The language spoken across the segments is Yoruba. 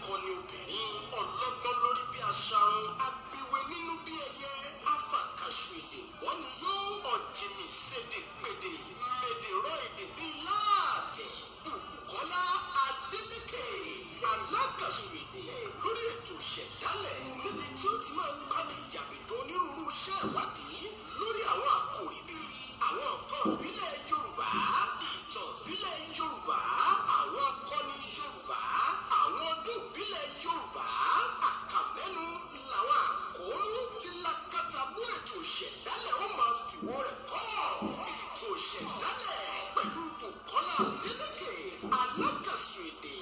Akọni obìnrin, ọlọ́gbọ́n lórí bí aṣarun, abiwe nínú bí ẹyẹ, afàkàṣù èdè wọ́n ni yóò ọ̀jìnì ṣèdè pèdè mèdè rọ èdè bíi láàdẹ̀. Bùkọ́lá Adélékè, alákàṣù èdè lórí ètò Ìṣẹ̀dálẹ̀, níbi tí ó ti máa gbádùn ìyàbẹ̀dọ̀ onírúurú iṣẹ́ ìwádìí lórí àwọn àkòrí bíi àwọn nǹkan ìbílẹ̀ Yorùbá, ìtàn ìbílẹ̀ Yorùbá, àwọn akọni Yorùbá, àwọn ọdún ìbílẹ̀ Yorùbá. Àkàmẹ́nu làwọn àkóónú tí lákàtàbú ètò Ìṣẹ̀dálẹ̀ ó máa fìwọ́ rẹ̀ kọ́. Ètò Ìṣẹ̀dálẹ̀ pẹ̀lú Bùkọ́lá Adélékè, alákàsù èdè,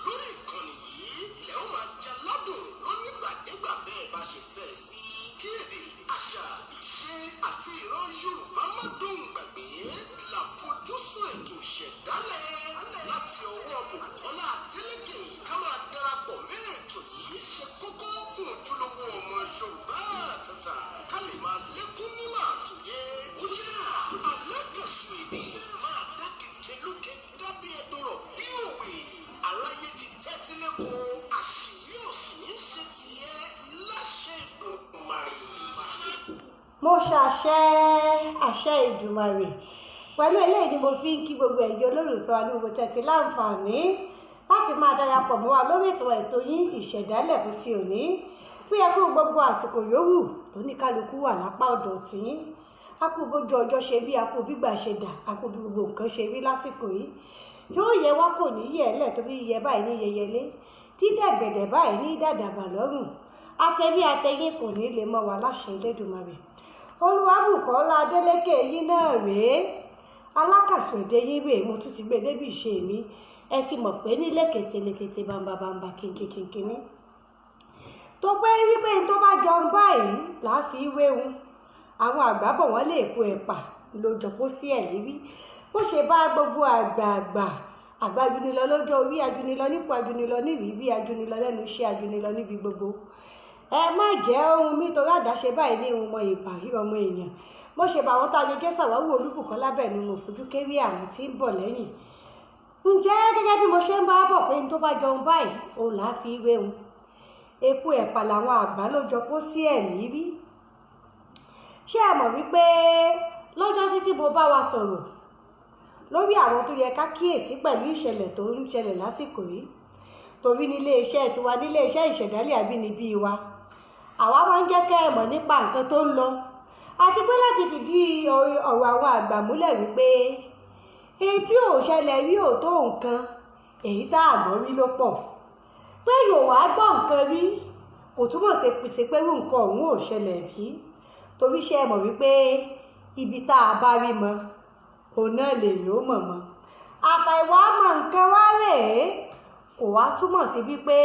lórí ìkànnì yìí lẹ́ ó máa jaládùn lónígbàdégbà bẹ́ẹ̀ bá ṣe fẹ́ sí. Kí èdè, àṣà, ìṣe àti ìran Yorùbá má dóhùn gbàgbé làfojúsùn ètò Ìṣẹ̀dálẹ̀ láti ọwọ́ Bùkọ́lá Adélékè. Ká máa darapọ̀ mọ́ ètò yìí ṣe kókó fún ojúlówó ọmọ Yorùbá àtàtà, ká lè máa lékún nímọ̀ àtòyé. Ó yá, alákàsù èdè máa dá kékeré lókè dábí ẹdun rọ̀ bí òwe. Aráyé ti tẹ́tí lẹ́kọ̀ọ́, àṣìyí ò sì ní ṣe tiẹ̀ láṣẹ Èdùmàrè. Mo ṣàṣẹ, àṣẹ Ìdùmarè. Pẹ̀lú eléyìí ni mo fi ń kí gbogbo ẹ̀yin olólùfẹ́ wa ní gbogbo tẹ̀tí láǹfààní láti máa darapọ̀ mọ́ wa lórí ètò yín Ìṣẹ̀dálẹ̀ fún ti òní. Bí ẹ kú gbogbo àsìkò yòówù tó ní kálukú wà lápá ọ̀dọ̀ tiyín, a kú bójú ọjọ́ ṣe bí, a kú gbígbà ṣe dà, a kú bí gbogbo nǹkan ṣe rí lásìkò yìí. Yóò yẹ wá, kò ní yẹ ẹ́ lẹ̀, torí yẹ báyìí ní yẹyẹlé, dídẹ̀gbẹ̀dẹ̀ báyìí ní dàdàbà lọ́rùn. Atẹ́bí atẹ́yìn kò ní lè mọ́ wa láṣẹ Elédùmarè. Olúwabùkọ́lá Adélékè yín náà rèé, alákàsù èdè yín rèé. Mo tún ti gbé débi ìṣe mi. Ẹ ti mọ̀ pé ní lékété lékété, bàǹbàǹbà, kínkínkínkínní tó pé wípé tó bá jọun báyìí làá fi wéhun. Àwọn àgbà bọ̀, wọ́n lè po ẹ̀pà lójọ kó sí ẹ̀ lérí. Bó ṣe bá gbogbo àgbààgbà, àgbà ajúnilọ lọ́jọ́ orí, ajúnilọ nípò, ajúnilọ nírírí, ajúnilọ lẹ́nu iṣẹ́, ajúnilọ níbi gbogbo, ẹ má jẹ́ ohun mi torí àdáṣe báyìí ní ohun mọ ìbà ọmọ èèyàn. Bó ṣe bá àwọn tá a jẹ sàwáwò Olúbùkọ́lá, bẹ́ẹ̀ ni mo fojú kéré àwọn tí ń bọ̀ lẹ́yìn. Ǹjẹ́ gẹ́gẹ́ bí mo ṣe ń bá bọ̀ pé n tó bá jọun báyìí òun là á fi wéhun, epo ẹ̀pà làwọn àgbà ló jọ kó sí ẹ̀ nírí. Ṣé ẹ mọ̀ wípé lọ́jọ́ sí tí mo bá wa sọ̀rọ̀ lórí àwọn tó yẹ ká kíyèsí pẹ̀lú ìṣẹ̀lẹ̀ tó ń ṣẹlẹ̀ lásìkò yìí, torí nílé iṣẹ́ tiwa, nílé iṣẹ́ Ìṣẹ̀dálẹ̀ Àbínibí wa, àwa máa ń jẹ́ kẹ́ ẹ mọ̀ nípa nǹkan tó ń lọ, àti pé láti fìdí ọ̀rọ̀ àwọn àgbà múlẹ̀ wípé èyí tí ò ṣẹlẹ̀ rí ò tó nǹkan, èyí tá a gbọ́ rí ló pọ̀. Pé yóò wá gbọ́ nǹkan rí kò túmọ̀ sí pé irú nǹkan ọ̀hún ò ṣẹlẹ̀ rí, torí ṣe é mọ̀ wípé ibi tá a bá rí mọ òun náà lè yóò mọ̀ mọ́. Àfàìwá mọ̀ nǹkan wá rèé, kò wá túmọ̀ sí wípé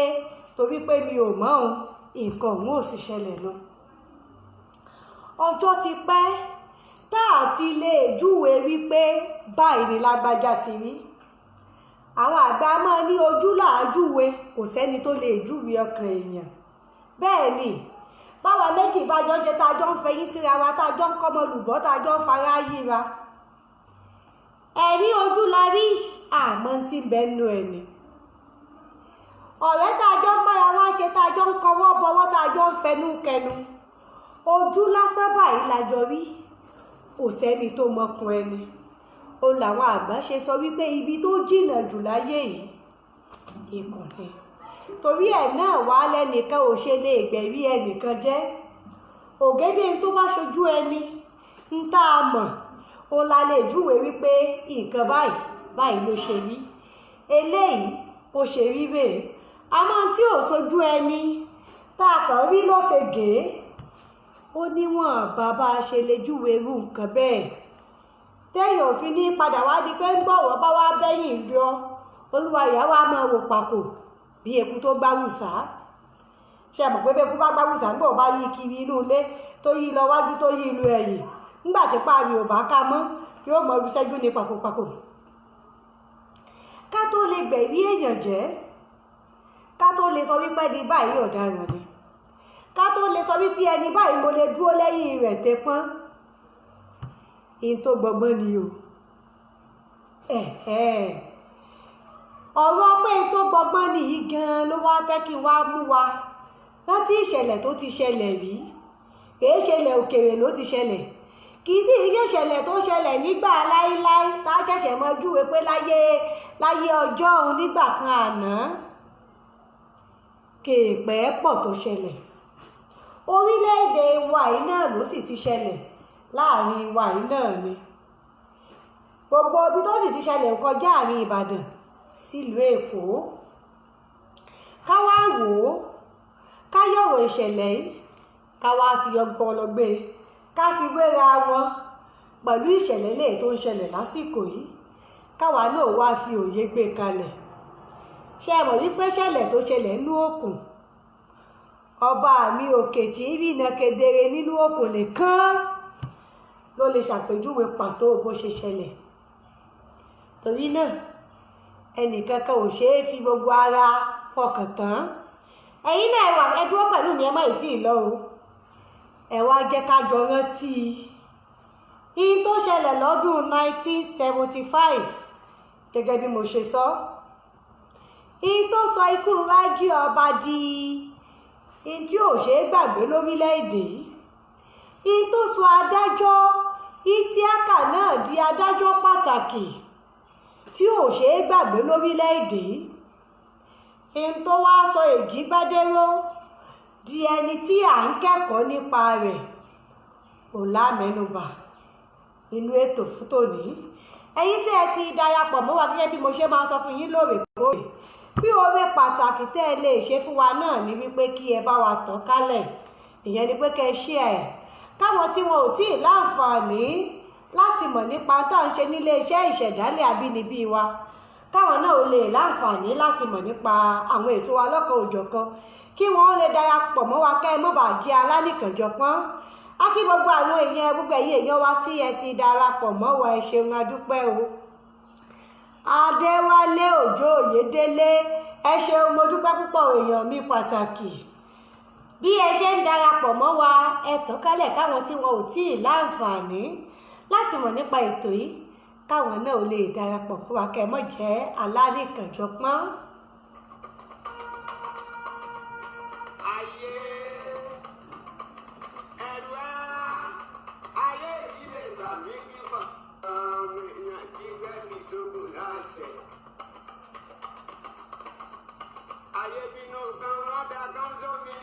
torí pé mi ò mọ̀ òun, nǹkan ọ̀hún ò sì ṣẹlẹ̀ lọ. Ọjọ́ ti pẹ́ tá a ti lè júwe wípé báyìí ni lágbájá ti rí. Àwọn àgbà máa ní ojú làá júwe, kò sẹ́ni tó lè júwe ọkàn èèyàn. Bẹ́ẹ̀ ni báwa méjì bá jọ ń ṣe, tá a jọ ń fẹyín síra wa, tá a jọ ń kọ́mọ lùbọ́, tá a jọ ń fara yíra, ẹ̀rí ojú la rí, àmọ́ tí ń bẹ nú ẹ̀ ni. Ọ̀rẹ́ tá a jọ ń bára wá ṣe, tá a jọ ń kọwọ́ bọwọ́, tá a jọ ń fẹnu kẹnu, ojú lásán báyìí la jọ rí, kò sẹ́ni tó mọkùn ẹni. Ó làwọn àgbà ṣe sọ wípé ibi tó jìnnà jù láyé yìí, ikùn ni. Torí ẹ̀ náà wá lẹ́nìkan ò ṣe lè gbẹ̀rí ẹnìkan jẹ́. Ògèdè tó bá ṣojú ẹni ń tá a mọ̀, ó la lè júwe wípé nǹkan báyìí báyìí ló ṣe rí, eléyìí bó ṣe rí rèé. Àmọ́ tí ò ṣojú ẹni, tá a kàn rí lọ́fẹ̀gẹ́, ó níwọ̀n bàbá ṣe lè júwe irú nǹkan bẹ́ẹ̀, téèyàn ò fi ní padà wá di pé ń gbọ̀wọ́ bá wá bẹ́yìn lọ, olúwa ìyá wa máa wò pàkó bí eku tó gbáwùsà. Ṣe mọ̀ pé bẹ́ẹ̀ bá gbáwùsà, ń bọ̀ bá yí kiri inú ilé, tó yí lọ wájú, tó yí ìlú ẹ̀yìn, nígbà tí páàrí ò bá ká mọ́, yóò mọ ibi ṣẹ́jú ní pàkópàkó. Ká tó lè gbẹ̀rí èèyàn jẹ́, ká tó lè sọ wípé ẹni báyìí ọ̀daràn ni, ká tó lè sọ wípé ẹni báyìí mo lè dúró lẹ́yìn rẹ̀ tẹpọ́n in tó gbọgbọ́n ni o. Ọ̀rọ̀ pé tó gbọgbọ́n nìyí gan-an ló wá fẹ́ kí n wá mú wa rántí ìṣẹ̀lẹ̀ tó ti ṣẹlẹ̀ rí. Kìí ṣẹlẹ̀ òkèèrè ló ti ṣẹlẹ̀, kì í sì í ṣe ìṣẹ̀lẹ̀ tó ṣẹlẹ̀ nígbà láíláí tá a ṣẹ̀ṣẹ̀ mọ júwe pé láyé láyé ọjọ́ òun nígbà kan àná. Kèèpẹ́ pọ̀ tó ṣẹlẹ̀, orílẹ̀-èdè wa yìí náà ló sì ti ṣẹlẹ̀, láàrin wa yìí náà ni. Gbogbo ibi tó sì ti ṣẹlẹ̀ kọjá àárín Ìbàdàn sílùú Èkó. Ká wá wò ó, ká yọ̀rọ̀ ìṣẹ̀lẹ̀ yìí, ká wá fi ọgbọ́n lọ gbé e, ká fi wéra wọn pẹ̀lú ìṣẹ̀lẹ̀ léè tó ń ṣẹlẹ̀ lásìkò yìí, káwa náà wá fi òye gbé kalẹ̀. Ṣé ẹ mọ̀ wípé ṣẹlẹ̀ tó ṣẹlẹ̀ nínú òkun, ọba mi òkè tí ń rìnà kedere nínú òkun nìkan ló lè ṣàpèjúwe pàtó bó ṣe ṣẹlẹ̀. Torí náà ẹnìkankan ò ṣeé fi gbogbo ara fọkàn tán. Ẹ̀yin náà ẹ wà, ẹ dúró pẹ̀lú mi, ẹ má ì tí ì lọ o. Ẹ wá jẹ́ ká jọ rántí ihun tó ṣẹlẹ̀ lọ́dún 1975. Gẹ́gẹ́ bí mo ṣe sọ, ihun tó sọ ikú Rájí Ọba di ihun tí ò ṣeé gbàgbé lórílẹ̀‐èdè yìí, ihun tó sọ adájọ́ Isiaka náà di adájọ́ pàtàkì tí ò ṣeé gbàgbé lórílẹ̀‐èdè yìí, ihun tó wá sọ Èjìgbádéró di ẹni tí à ń kẹ́kọ̀ọ́ nípa rẹ̀ ò lámẹ́nubà nínú ètò fún tòní. Ẹ̀yin tí ẹ ti darapọ̀ mọ́ wa, gẹ́gẹ́ bí mo ṣe máa ń sọ fún yín lóòrèkóòrè, bí oore pàtàkì tẹ́ ẹ lè ṣe fún wa náà ni wípé kí ẹ bá wa tàn kálẹ̀. Ìyẹn ni pé kẹ́ ẹ ṣe ẹ̀ káwọn tí wọn ò tí ì láǹfààní láti mọ̀ nípa tá à ń ṣe nílé iṣẹ́ ìṣẹ̀dálẹ̀ àbínibí wa, káwọn náà ò lè láǹfààní láti mọ̀ nípa àwọn ètò wa lọ́kan òjọ̀kan, kí wọ́n lè darapọ̀ mọ́ wa, kẹ́ ẹ mọ́ bàa jẹ́ alánìkànjọpọ́n. Á kí gbogbo àwọn èèyàn, gbogbo ẹ̀yin èèyàn wa tí ẹ ti darapọ̀ mọ́ wa, ẹ ṣeun, a dúpẹ́ o. Adéwálé Òjó Òyedélé, ẹ ṣeun, mo dúpẹ́ púpọ̀, èèyàn mi pàtàkì. Bí ẹ ṣe ń darapọ̀ mọ́ wa, ẹ tàn kálẹ̀ káwọn tí wọn ò tí ì láǹfààní láti mọ̀ nípa ètò yìí, káwọn náà ò lè darapọ̀ mọ́ wa, kẹ́ ẹ mọ̀ jẹ́ alánìkànjọpọ́n. Ayé ẹ̀rù á, ayé yìí lè bà mí bíbọ̀. Ọmọ èèyàn tí gbẹ́ni tó kù láṣẹ. Ayé bínú kan wọ́n da kan sómi.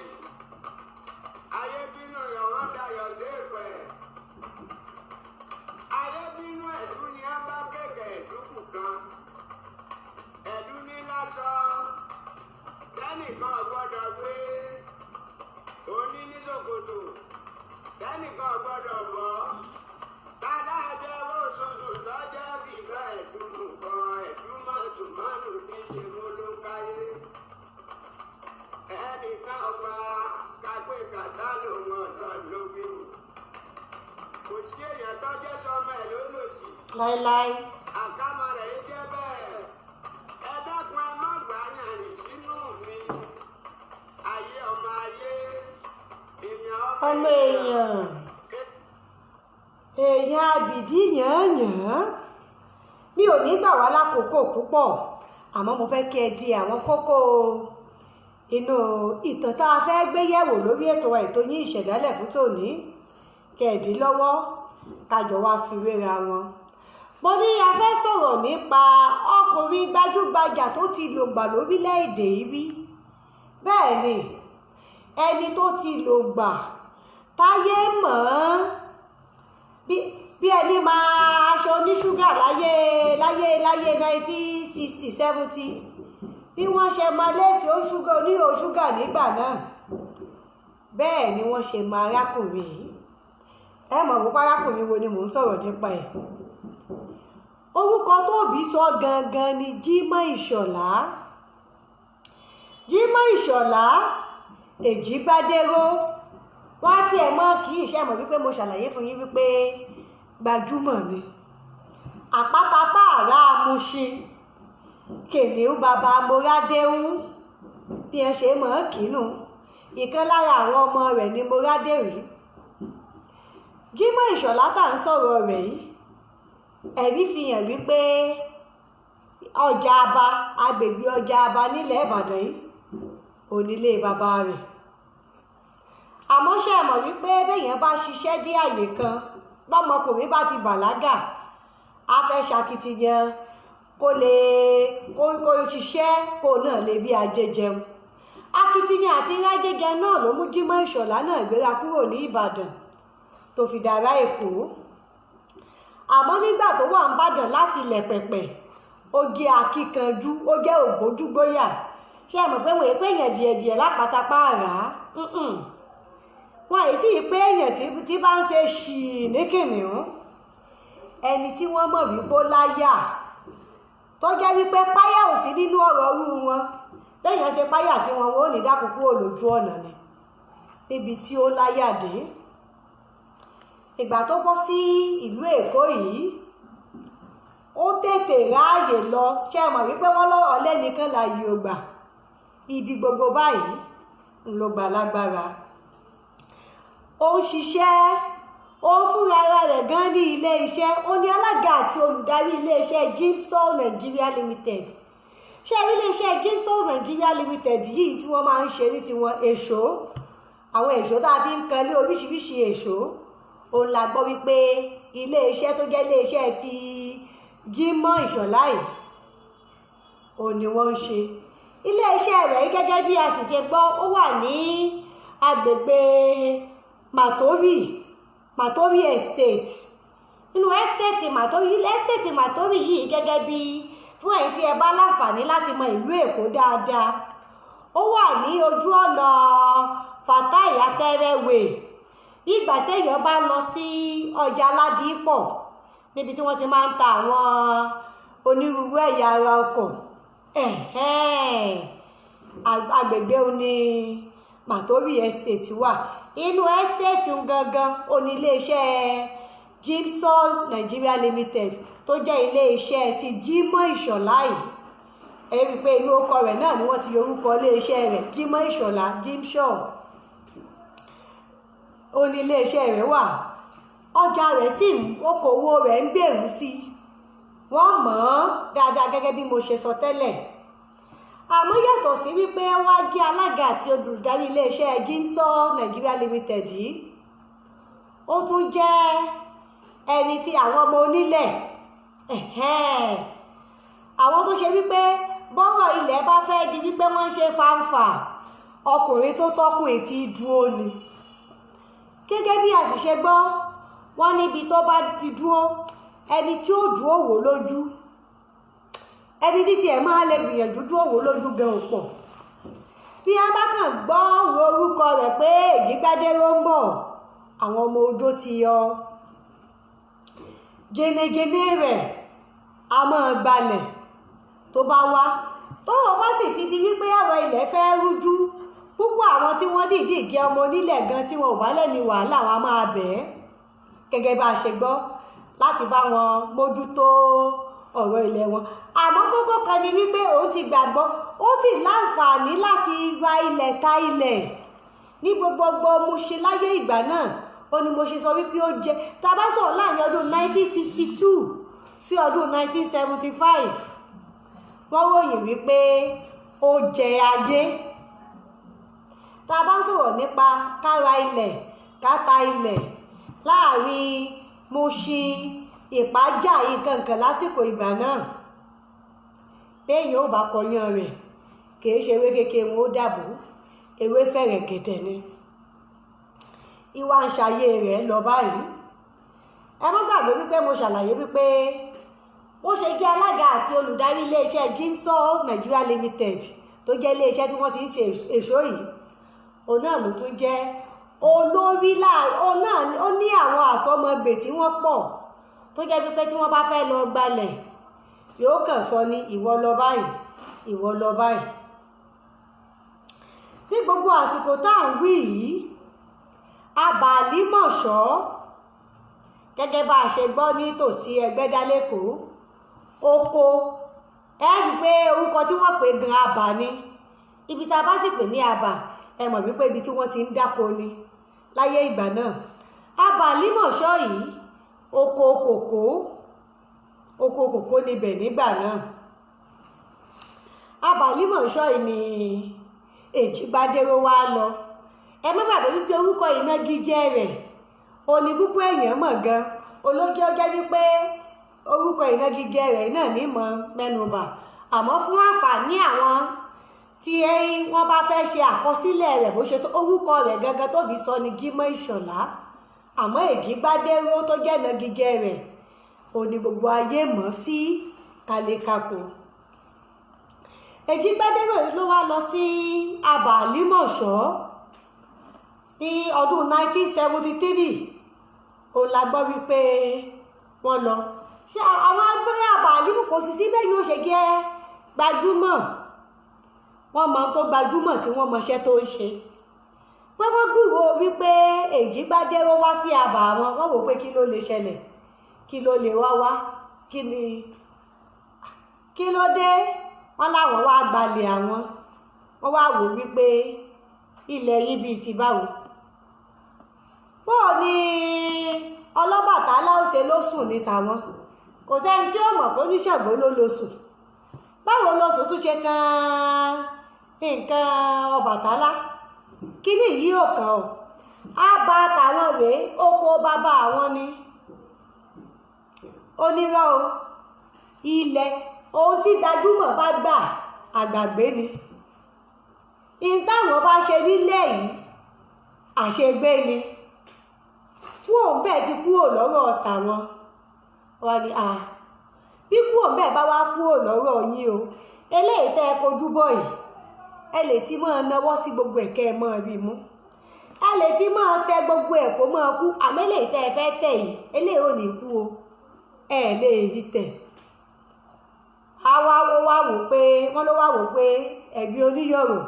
Ayé bínú yọ̀ wọ́n dayọ̀ séèpẹ̀. Ayé bínú ẹ̀dú ni a bá kẹ̀kẹ́ ẹ̀dúkù kan. Ẹ̀dú ní lásọ. Tẹ́nìkan ò gbọ́dọ̀ gbé. Òní ní ṣòkòtò. Tẹ́nìkan ò gbọ́dọ̀ bọ́. Tálá jẹ́wọ́ ṣoṣù lọ́jọ́ fìgbà ẹ̀dùnú kan ẹ̀dùnmọ̀sùnmọ́nù ní ṣe mo ló káyé. Ẹnìkan ọba kápé kàtá lòun ọ̀dọ́ ló wíwù. Kò sí èèyàn tó jẹ́ sọmọ ẹ̀ lólòsì. Láéláé. Àkámọ́ rẹ̀ ń jẹ́ bẹ́ẹ̀. Ẹ dákun, ẹ má gbà yàn rìn sínú mi. Ayé ọmọ ayé, èèyàn ọmọ ọmọ èèyàn, èèyàn àbìdí yànyàn. Mi ò ní gbà wá lákòókò púpọ̀, àmọ́ mo fẹ́ kí ẹ di àwọn kókó inú ìtàn tá a fẹ́ gbé yẹ̀wò lórí ètò wa, ètò yín, Ìṣẹ̀dálẹ̀ fún tòní, kẹ̀ẹ́dì lọ́wọ́, kájọ wá fi wéra wọn. Mo ní a fẹ́ sọ̀rọ̀ nípa ọkùnrin gbajúgbajà tó ti lògbà lórílẹ̀‐èdè yìí rí. Bẹ́ẹ̀ ni, ẹni tó ti lògbà táyé mọ̀ ọ́n bí ẹni máa aṣọ oníṣúgà láyé láyé láyé 1960 70, bí wọ́n ṣe máa léèsì oṣúgà oníhò ṣúgà nígbà náà, bẹ́ẹ̀ ni wọ́n ṣe máa arákùnrin yìí. Ẹ mọ̀ wípé arákùnrin wo ni mò ń sọ̀rọ̀ nípa ẹ̀. Orúkọ tó bí sọ gangan ni Jímọ̀ Ìṣọ̀lá, Jímọ̀ Ìṣọ̀lá Èjìgbádéró. Wọ́n á tiẹ̀ mọ́ kì í ṣe mọ̀ wípé mo ṣàlàyé fún yín wípé gbajúmọ̀ ni àpáta pààrà Mushin, kìnìún bàbá Morádéhùn, bí ẹ ṣe mọ̀ ọ́ kínú. Ìkan lára àwọn ọmọ rẹ̀ ni Morádérí. Jímọ̀ Ìṣọ̀lá tá à ń sọ̀rọ̀ rẹ̀ yìí, ẹ̀rí fi hàn wípé Ọjà Aba, agbègbè Ọjà Aba nílẹ̀ Ìbàdàn yìí onílé bàbá rẹ̀. Àmọ́ ṣe mọ̀ wípé béèyàn bá ṣiṣẹ́ dé àyè kan, lọ́mọkùnrin bá ti bàlágà, á fẹ́ ṣakitiyan kó lè kó ṣiṣẹ́ kó náà lè bí ajé jẹun. Akitiyan àti rájẹjẹ náà ló mú Jímọ̀ Ìṣọ̀lá náà gbéra kúrò ní Ìbàdàn tó fi dára Èkó. Àmọ́ nígbà tó wà ń bàdàn láti ilẹ̀ pẹ̀pẹ̀, ó jẹ́ akíkanjú, ó jẹ́ ògbójúgbóyà. Ṣé ẹ mọ̀ pé wọ́n èpè èèyàn díẹ̀díẹ̀ lápátápá àrá? Wọ́n àì sí pé èèyàn tí bá ń ṣe ṣì ní kìnìún, ẹni tí wọ́n mọ̀ wípé ó láyà, tó jẹ́ wípé páyà ò sí nínú ọ̀rọ̀ ọrú wọn. Lẹ́yìn ṣe páyà sí wọn, wọn ò ní dákun kúrò lójú ọ̀nà ni níbi tí ó láyà dé. Ìgbà tó bọ́ sí ìlú Èkó yìí, ó tètè ráàyè lọ. Ṣé ẹ mọ̀ wípé wọ́n lọ́rọ̀ lẹ́nìkan láàyè ò gbà, ibi gbogbo báyìí ń ló gbà lágbára. Ó ń ṣiṣẹ́, ó ń fúnra ara rẹ̀ gan ní ilé iṣẹ́. Ó ní alága àti olùdarí ilé iṣẹ́ Jimsol Nigeria Limited. Ṣé rí ilé iṣẹ́ Jimsol Nigeria Limited yìí tí wọ́n máa ń ṣe ní tiwọn èso, àwọn èso tá a fi ń kanlé, oríṣiríṣi èso, òun la gbọ́ wípé ilé iṣẹ́ tó jẹ́ ilé iṣẹ́ ti Jímọ̀ Ìṣọ̀lá yìí òun ni wọ́n ń ṣe. Ilé iṣẹ́ rẹ̀ gẹ́gẹ́ bí a sì ṣe gbọ́, ó wà ní agbègbè Matori Estate. Nínú estate Matori, estate Matori yìí, gẹ́gẹ́ bí fún ẹ̀yin tí ẹ bá láǹfààní láti mọ ìlú Èkó dáadáa, ó wà ní ojú ọ̀nà Fatai Atẹ́rẹ́ Way. Ìgbà téèyàn bá lọ sí ọjà Aládìpọ̀, níbi tí wọ́n ti máa ń ta àwọn onírúurú ẹ̀yà ara ọkọ̀, agbègbè òní Matori Estate wà. Inú estate gangan òní iléeṣẹ́ Jimsol Nigeria Limited tó jẹ́ iléeṣẹ́ ti Jímọ̀ Ìṣọ̀lá yìí. Ẹ rí i pé inú ọkọ rẹ̀ náà ni wọ́n ti yorúkọ iléeṣẹ́ rẹ̀, Jímọ̀ Ìṣọ̀lá, Jimsol. Ó ní iléeṣẹ́ rẹ̀ wà. Ọjà rẹ̀ sì, okòwò rẹ̀ ń gbèrú sí i, wọ́n mọ̀ ọ́n dáadáa gẹ́gẹ́ bí mo ṣe sọ tẹ́lẹ̀. Àmọ́ yàtọ̀ sí wípé wọ́n á jẹ́ alága àti olùdarí iléeṣẹ́ Jimsol Nigeria Limited yìí, ó tún jẹ́ ẹni tí àwọn ọmọ onílẹ̀, àwọn tó ṣe wípé bọ́rọ̀ ilẹ̀ bá fẹ́ di wípé wọ́n ń ṣe fàǹfà, ọkùnrin tó tọ́kùn ètí dúró ni. Gẹ́gẹ́ bí a sì ṣe gbọ́, wọ́n níbi tó bá ti dúró, ẹni tí ó dúró wò lójú, ẹni títí ẹ̀ máa lè gbìyànjú dúró wò lójú gan ò pọ̀. Bí a bá kàn gbọ́ orúkọ rẹ̀ pé Èjìgbádé ló ń bọ̀, àwọn ọmọ ojó ti yọ jẹnẹjẹnẹ rẹ̀, a máa gbalẹ̀ tó bá wá. Tọ́rọ̀ bá sì ti di wípé ọ̀rọ̀ ilẹ̀ fẹ́ rújú, púpọ̀ àwọn tí wọ́n dìídì jẹ́ ọmọ onílẹ̀ gan, tí wọn ò bá lẹ́ni wàhálà, wọn a máa bẹ̀ ẹ́, gẹ́gẹ́ bá a ṣe gbọ́, láti bá wọn mójútó ọ̀rọ̀ ilẹ̀ wọn. Àmọ́ kókó kan ni wípé òun ti gbàgbọ́, ó sì láǹfààní láti ra ilẹ̀, ta ilẹ̀ ní gbogbogbò Mushin láyé ìgbà náà. Ó ní mo ṣe sọ wípé ó jẹ, tá a bá sọ̀rọ̀ láàrin ọdún 1962 sí ọdún 1975, wọ́n ròyìn wípé ó jẹ ayé. Tá a bá sọ̀rọ̀ nípa kára ilẹ̀, káta ilẹ̀ láàrin Mushin, Ìpájà, nǹkan lásìkò ìgbà náà, béèyàn ò bá kọyán rẹ̀, kì í ṣe ewé kékeré wọn ó dàbò, ewé fẹ̀rẹ̀ gẹ̀dẹ̀ ni. Ìwà ń ṣayé rẹ̀ lọ báyìí. Ẹ má gbàgbé wípé mo ṣàlàyé wípé ó ṣe jẹ́ alága àti olùdarí iléeṣẹ́ Jimsol Nigeria Limited, tó jẹ́ iléeṣẹ́ tí wọ́n ti ń ṣe èso yìí, òun náà ló tún jẹ́ olórí. Òun náà ó ní àwọn àsọmọgbè tí wọ́n pọ̀, tó jẹ́ wípé tí wọ́n bá fẹ́ lọ gbalẹ̀, yóò kàn sọ ní ìwọ lọ báyìí, ìwọ lọ báyìí. Ní gbogbo àsìkò tá à ń wí yìí, Abàlímọ̀ṣọ́, gẹ́gẹ́ bá a ṣe gbọ́, ní tòsí Ẹgbẹ́dá lẹ́kọ̀ọ́, oko ẹ rí i pé orúkọ tí wọ́n pè gan abà ni. Ibi tá a bá sì pè ní abà, ẹ mọ̀ wípé ibi tí wọ́n ti ń dáko ni láyé ìgbà náà. Abàlímọ̀ṣọ́ yìí, oko kòkó, oko kòkó níbẹ̀ nígbà náà. Abà Àlímọ̀ṣọ́ yìí ni Èjìgbádéró wá lọ. Ẹ má gbàgbé wípé orúkọ ìnagijẹ rẹ̀ òní púpọ̀ èèyàn mọ̀ gan olójú ọjọ́ wípé orúkọ ìnagijẹ rẹ̀ náà ní mọ̀ mẹ́nubà, àmọ́ fún àǹfààní àwọn tí wọ́n bá fẹ́ ṣe àkọsílẹ̀ rẹ̀ bó ṣe tó, orúkọ rẹ̀ gangan tóbi sọ ni Gímọ̀ Ìṣọ̀lá, àmọ́ Èjìgbádéró tó jẹ́ ìnagijẹ rẹ̀ òní gbogbo ayé mọ̀ sí Kàlẹ́kàkò. Èjìgbádéró yìí ló wá lọ sí Abà Àlímọ̀ṣọ́ ní ọdún 1973. Òun la gbọ́ wípé wọ́n lọ ṣé àwọn agbẹ́rẹ́ Abà Àlímọ̀ kò sì sí bẹ́ẹ̀ ni ó ṣe jẹ́ gbajúmọ̀. Wọ́n mọ tó gbajúmọ̀ sí, wọ́n mọṣẹ́ tó ń ṣe. Pé wọ́n gbúròó wípé Èjìgbádéró wá sí abà wọn, wọ́n wò pé kí ló lè ṣẹlẹ̀, kí ló lè wá wá, kí ni kí ló dé. Wọ́n láwọn wá gbalẹ̀ àwọn, wọ́n wá wò wípé ilẹ̀ yìí bíi ti báwo. Bóò ni Ọlọ́bàtálá ó ṣe ló sùn ní tàwọn, kò sẹ́ni tí ó mọ̀ pé Oníṣàngó ló lọ sùn. Báwo ló sùn tún ṣe kan nǹkan Ọbàtálá? Kíní yìí ò kàn ọ́, á bá tàwọn rèé, oko bàbá àwọn ni. Onírọ́ o, ilẹ̀ ohun tí gbajúmọ̀ bá gbà àgbàgbé ni. Ihun táwọn bá ṣe nílẹ̀ yìí àṣegbé ni. Kúò ńbẹ̀ ti kúrò lọ́rọ̀ tàwọn. Wọ́n ní à bí kúò ńbẹ̀ bá wá kúrò lọ́rọ̀ yín o, eléyìí tẹ́ ẹ kojú bọ̀ yìí, ẹ lè ti máa nawọ́ sí gbogbo ẹ̀ kẹ́ ẹ máa rí mú, ẹ lè ti máa tẹ gbogbo ẹ̀ kó máa kú, àmọ́ eléyìí tẹ́ ẹ fẹ́ tẹ̀ yìí, eléyìí ò ní kú o, ẹ lè rí tẹ̀. Àwa wo wá wò pé wọ́n ló wá wò pé ẹ̀gbin oníyọ̀rọ̀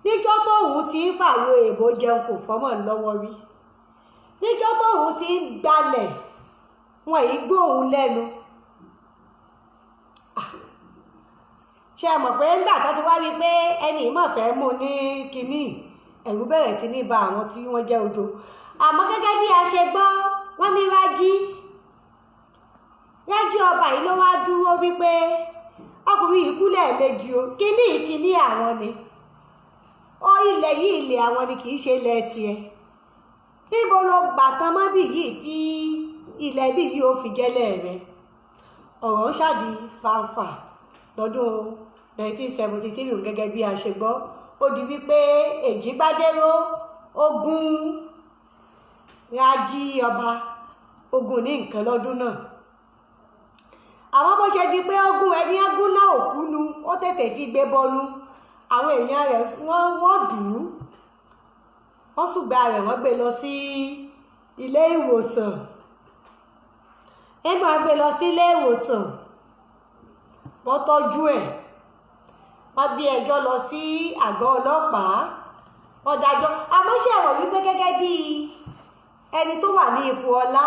níjọ́ tóun ti ń fàwọn èèbó jẹun kò fọ́mọ̀ lọ́wọ́ rí, níjọ́ tóun ti ń gbalẹ̀ wọn yìí gbóhùn lẹ́nu. Ṣé ẹ mọ̀ pé ńgbà tó ti wá wí pé ẹni ìmọ̀ fẹ́ mú ní kínní, ẹ̀rù bẹ̀rẹ̀ sí ní ba àwọn tí wọ́n jẹ́ ojo. Àmọ́ gẹ́gẹ́ bí a ṣe gbọ́, wọ́n ní Rájí ọba yìí ló wá dúró wípé ọkùnrin yìí kú lẹ́ẹ̀mejì o, kínní kínní àwọn ni, ó ilẹ̀ yìí ilẹ̀ àwọn ni, kì í ṣe ilẹ̀ tiẹ̀. Níbo ló gbà tán mọ́ bí yìí tí ilẹ̀ bí yìí ó fi jẹ́lẹ̀ rẹ̀? Ọ̀rọ̀ ń ṣàdí fanfà lọ́dún 1973 gẹ́gẹ́ bí a ṣe gbọ́. Ó di wípé Èjìgbádéró ogun Rájí ọba ogun ní nǹkan lọ́dún náà. Àwọn bó ṣe di pé ogun ẹni agún náà òkú nu, ó tètè fi gbé bọnu. Àwọn èèyàn rẹ̀ wọ́n dùn ún, wọ́n ṣùgbà rẹ̀, wọ́n gbé lọ sí ilé ìwòsàn. Nígbà gbé lọ sí ilé ìwòsàn, wọ́n tọ́jú ẹ̀, wọ́n gbé ẹjọ́ lọ sí àgọ́ ọlọ́pàá, wọ́n dájọ́. Àmọ́ ṣe ẹ̀wọ̀n wípé gẹ́gẹ́ bí ẹni tó wà ní ipò ọlá,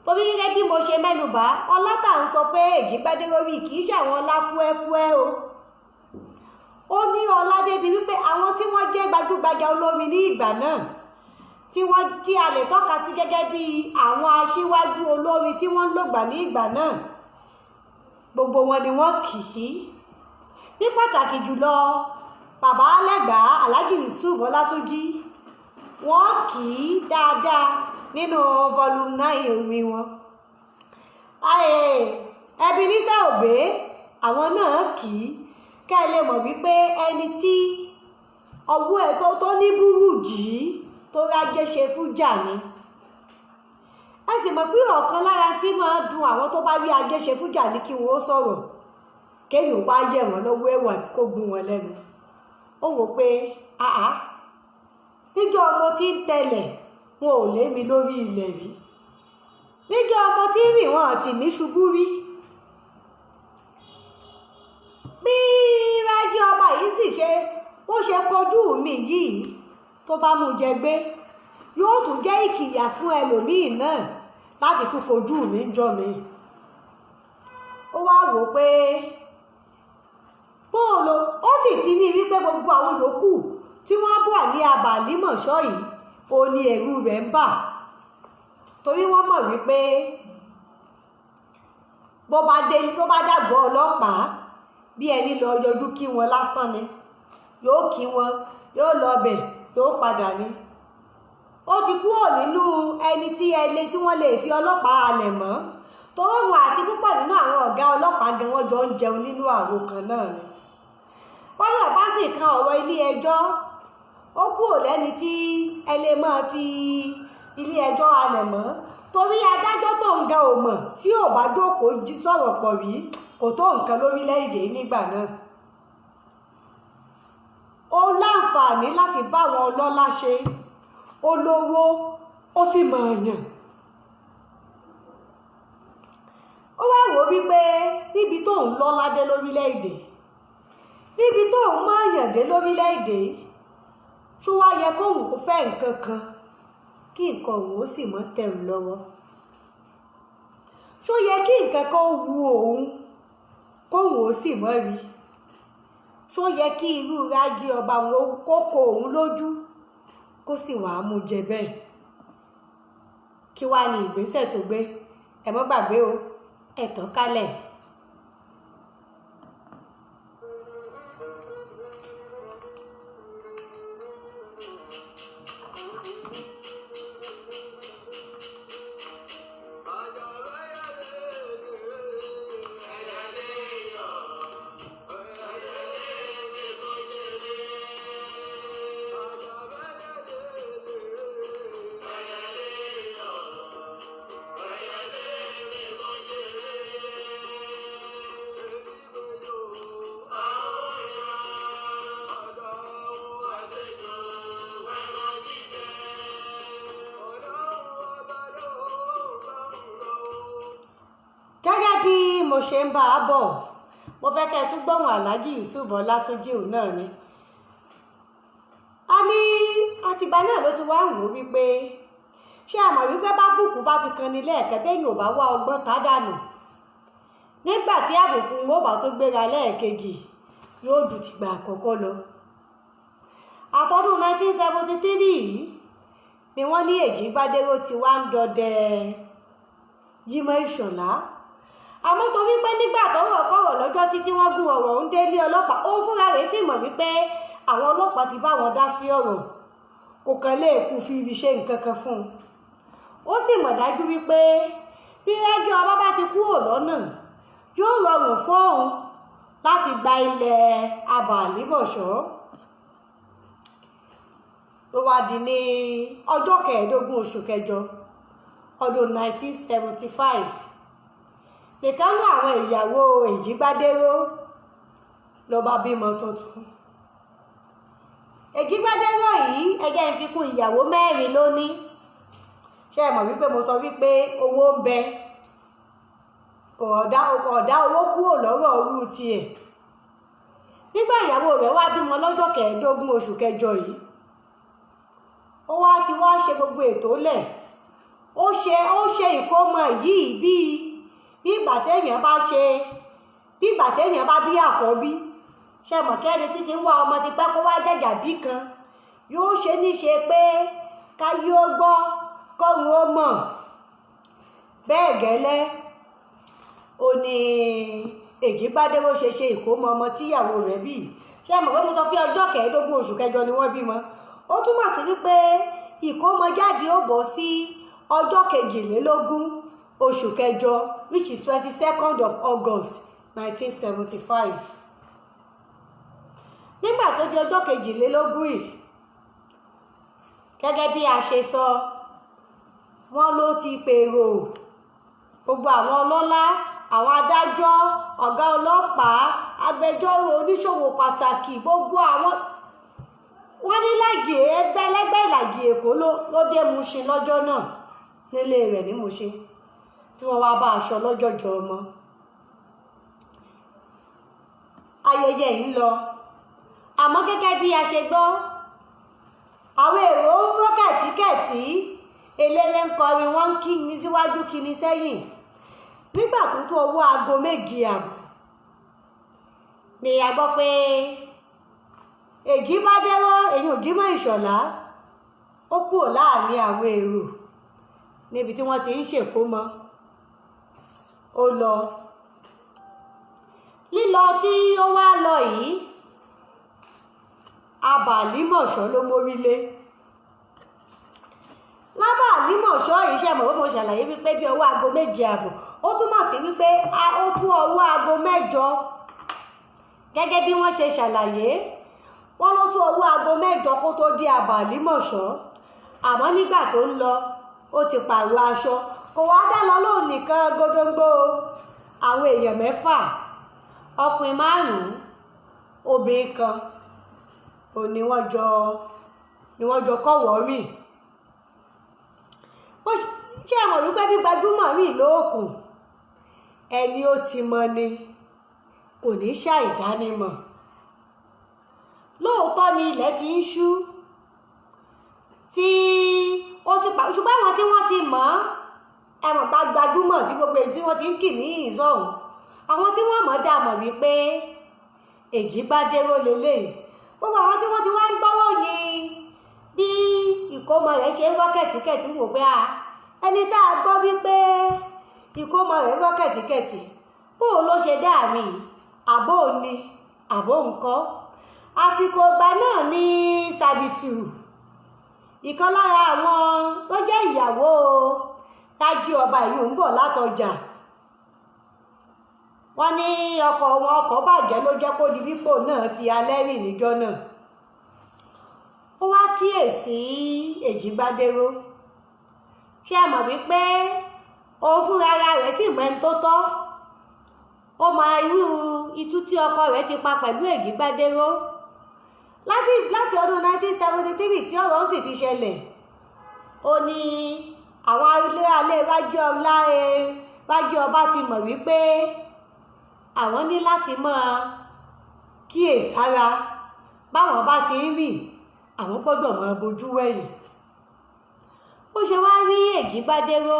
torí gẹ́gẹ́ bí mo ṣe mẹ́nubà, ọlá tá à ń sọ pé Èjìgbádéró wí kì í ṣe àwọn ọlá kúẹ́kúẹ́ o. Ó ní ọlá débi wípé àwọn tí wọ́n jẹ́ gbajúgbajà olórin ní ìgbà náà tí wọ́n tí a lè tọ́ka sí gẹ́gẹ́ bí àwọn aṣíwájú olórin tí wọ́n ń lògbà ní ìgbà náà, gbogbo wọn ni wọ́n kì í. Ní pàtàkì jùlọ bàbá Lẹ́gbàá Alhaji Yusuf Ọlátúnjí, wọ́n kì í dáadáa nínú volume 9 orin wọn. Ebenezer Obey àwọn náà kì í. Kẹ́ ẹ lè mọ̀ wípé ẹni tí ọwọ́ ẹ̀ tó ní búrújì tó rájẹ́ ṣe fún jà ni. Ẹ sì mọ̀ pé ọ̀kan lára tí máa dùn àwọn tó bá rí ajé ṣe fún jà ní kí wọ́n ó sọ̀rọ̀, kéèyàn wá yẹ̀ wọ́n lọ́wọ́ ẹ̀wà kó gún wọn lẹ́nu. Ó wò pé àá níjọ́ ọmọ tí ń tẹlẹ̀ wọn ò lé mi lórí ilẹ̀ rí, níjọ́ ọmọ tí ń rìn wọn àti mí ṣubú rí. Bí Rájí ọba yìí sì ṣe bó ṣe kojú mi yìí, tó bá mú jẹ gbé, yóò tún jẹ́ ìkìyà fún ẹlòmíì náà láti tún kojú mi ń jọ mi. Ó wá wò pé bóòlù ó sì ti ní wípé gbogbo àwọn yòókù tí wọ́n bọ̀ ní abà Àlímọ̀ṣọ́ yìí, ó ní ẹ̀rù rẹ̀ ń bà, torí wọ́n mọ̀ wípé bó bá dé, bó bá dàgbọ́ ọlọ́pàá, Bí ẹni lọ yọjú kí wọn lásán ni, yóò kí wọn, yóò lọ bẹ̀, yóò padà ní. Ó ti kúrò nínú ẹni tí ẹlẹ tí wọ́n lè fi ọlọ́pàá halẹ̀ mọ́, torí wọn àti púpọ̀ nínú àwọn ọ̀gá ọlọ́pàá gan, wọ́n jọ ń jẹun nínú àwo kan náà ni. Wọ́n yóò bá sì kan ọ̀rọ̀ ilé ẹjọ́, ó kúrò lẹ́ni tí ẹ lè máa fi ilé ẹjọ́ halẹ̀ mọ́, torí adájọ́ tó ń ga ò mọ̀ tí ò bá jókòó sọ̀rọ̀ pọ̀ rí, kò tó nǹkan lórílẹ̀‐èdè nígbà náà. Ó láǹfààní láti bá àwọn ọlọ́lá ṣe, ó lówó, ó sì mọ̀ọ̀yàn. Ó wá wò wípé níbi tó ń lọ́lá dé lórílẹ̀‐èdè, níbi tó ń mọ̀ọ̀yàn dé lórílẹ̀‐èdè, tó wá yẹ kóun kó fẹ́ nǹkan kan kí nǹkan òun ó sì mọ́ tẹ̀rù lọ́wọ́? Ṣó yẹ kí nǹkan kan wu òun kóun ó sì mọ́ rí? Ṣó yẹ kí irú Rájí Ọba wọn kó kó òun lójú kó sì wàá mú jẹ bẹ́ẹ̀? Kí wàá ní ìgbésẹ̀ tó gbé? Ẹ mọ́ gbàgbé o, ẹ tàn kálẹ̀. Gẹ́gẹ́ bí mo ṣe ń bá a bọ̀, mo fẹ́ kẹ́ ẹ tún gbọ́hùn Alhaji Yusuf Ọlátúnjí òun náà ni. A ní àtìgbà náà ló ti wá ń wò ó wípé ṣé a mọ̀ wípé bá bùkún bá ti kan ní lẹ́ẹ̀kẹ́, bẹ́ẹ̀ yóò bá wá ọgbọ́n tá dànù, nígbà tí àbùkù wọn ò bá tó gbéra lẹ́ẹ̀kejì, yóò ju tìgbà àkọ́kọ́ lọ. Àtọ́dún 1973 yìí ni wọ́n ní Èjìgbádéró ti wá ń dọdẹ Jímọ̀ Ìṣọ̀lá. Àmọ́ torí pé nígbà tọ́rọ̀ kọ̀rọ̀ lọ́jọ́ sí tí wọ́n gún ọ̀rọ̀ ń délé ọlọ́pàá, ó fúnra rẹ̀ sì mọ̀ wípé àwọn ọlọ́pàá ti bá wọn dá sí ọ̀rọ̀, kò kàn lè kú fi ibi ṣe nǹkan kan fún un. Ó sì mọ̀ dájú wípé bí Rájí Ọba bá ti kúrò lọ́nà, yóò rọrùn fún òun láti gba ilẹ̀ abà Àlímọ̀ṣọ́. Ló wá di ní ọjọ́ 15 oṣù kẹjọ ọdún 1975, nìkan nú àwọn ìyàwó Èjìgbádéró ló bá bímọ tuntun. Èjìgbádéró yìí, ẹjẹ́ ń fi kún, ìyàwó 4 ló ní. Ṣé ẹ mọ̀ wípé mo sọ wípé owó ń bẹ, kò ọ̀dá owó kúrò lọ́rọ̀ orú tiẹ̀. Nígbà ìyàwó rẹ̀ wá bímọ lọ́jọ́ 15 oṣù kẹjọ yìí, ó wá ti wá ṣe gbogbo ètò lẹ̀. Ó ṣe ìkómọ yìí bíi bí ìgbà téèyàn bá ṣe, bí ìgbà téèyàn bá bí àkọ́bí. Ṣe mọ̀ kẹ́ni títí ń wá ọmọ ti pẹ́ kó wá jàjà bí kan, yóò ṣe níṣe pé káyé ó gbọ́, kọ́run ó mọ̀. Bẹ́ẹ̀ gẹ́lẹ́ ó ní Èjìgbádéró ṣe ṣe ìkómọ ọmọ tíyàwó rẹ̀ bí. Ṣe mọ̀ pé mo sọ pé ọjọ́ 15 oṣù kẹjọ ni wọ́n bímọ? Ó túmọ̀ sí wípé ìkómọjáde ó bọ̀ sí ọjọ́ 22 oṣù kẹjọ, which is 22nd of August 1975. Nígbà tó di ọjọ́ 22 yìí, gẹ́gẹ́ bí a ṣe sọ, wọ́n ló ti pèrò gbogbo àwọn ọlọ́lá, àwọn adájọ́, ọ̀gá ọlọ́pàá, agbẹjọ́rò, oníṣòwò pàtàkì, gbogbo àwọn wọ́n ní láàgì ẹgbẹ́lẹ́gbẹ́ ìlàjì Èkó ló dé Mushin lọ́jọ́ náà nílé rẹ̀ ní Mushin, tí wọ́n wá bá aṣọ lọ́jọ́jọ́ ọmọ. Ayẹyẹ yìí ń lọ, àmọ́ gẹ́gẹ́ bí a ṣe gbọ́, àwọn èrò ń rọ́ kẹ̀tíkẹ̀tí, eléré ń kọrin, wọ́n ń kí ni síwájú, kí ni sẹ́yìn. Nígbà tó tó owó aago 7:30 ni a gbọ́ pé Èjìgbádéró, èyí ò Jímọ̀ Ìṣọ̀lá, ó kúrò láàrin àwọn èrò níbi tí wọ́n ti ń ṣèkómọ, ó lọ. Lílọ Lílọ tí ó wá lọ yìí, Abà Àlímọ̀ṣọ́ ló mórí lé. Lábà Àlímọ̀ṣọ́ yìí, ṣe mọ̀ pé mo ṣàlàyé wípé bí ọwọ́ aago 7:30, ó túmọ̀ sí wípé ó tún ọwọ́ aago 8, gẹ́gẹ́ bí wọ́n ṣe ṣàlàyé, wọ́n ló tún ọwọ́ aago 8 kó tó dé Abà Àlímọ̀ṣọ́. Àmọ́ nígbà tó ń lọ, ó ti pààrọ̀ aṣọ. Kò wá dá lọ lóun nìkan gódóńgbó, àwọn èèyàn 6, ọkùnrin 5, obìnrin kan, ò ní wọ́n jọ kọ́wọ́ rìn. Ṣé ẹ mọ̀ wípé bí gbajúmọ̀ rìn lóòkùn, ẹni ó ti mọ ni kò ní ṣàìdánimọ̀. Lóòótọ́ ni ilẹ̀ ti ń ṣú tí ó sì pa, ṣùgbọ́n àwọn tí wọ́n ti mọ̀ ọ́, ẹ mọ̀ bá gbajúmọ̀ tí gbogbo èyí tí wọ́n ti ń kì ní ìsọ̀hún, àwọn tí wọ́n mọ̀ dá mọ̀ wípé Èjìgbádéró leléyìí. Gbogbo àwọn tí wọ́n ti wá ń gbọ́rọ̀ yìn bí ìkómọ rẹ̀ ṣe ń rọ́ kẹ̀tíkẹ̀tí, wò pé ẹni tá a gbọ́ wípé ìkómọ rẹ̀ ń rọ́ kẹ̀tíkẹ̀tí, bóun ló ṣe dá àmì àbó ni àbó ńkọ́. Àsìkò ìgbà náà ní Sàbìtù, ìkan lára àwọn tó jẹ́ ìyàwó Rájí Ọba yìí, ń bọ̀ látọjà. Wọ́n ní ọkọ̀ wọn, ọkọ̀ bàjẹ́, ló jẹ́ kó di wípò náà fi alẹ́ rìn níjọ́ náà. Ó wá kíyèsí Èjìgbádéró. Ṣé ẹ mọ̀ wípé òun fúnra rẹ̀ sì mọ ẹni tó tọ́? Ó mọ irú itú tí ọkọ rẹ̀ ti pa pẹ̀lú Èjìgbádéró láti ọdún 1973 tí ọ̀rọ̀ sì ti ṣẹlẹ̀. Ó ní àwọn alẹ́ Rájí Ọba ti mọ̀ wípé àwọn ní láti máa kíyèsára. Báwọn bá ti ń rìn, àwọn gbọ́dọ̀ máa bojú wẹ̀yìn. Ó ṣe wá rí Èjìgbádéró,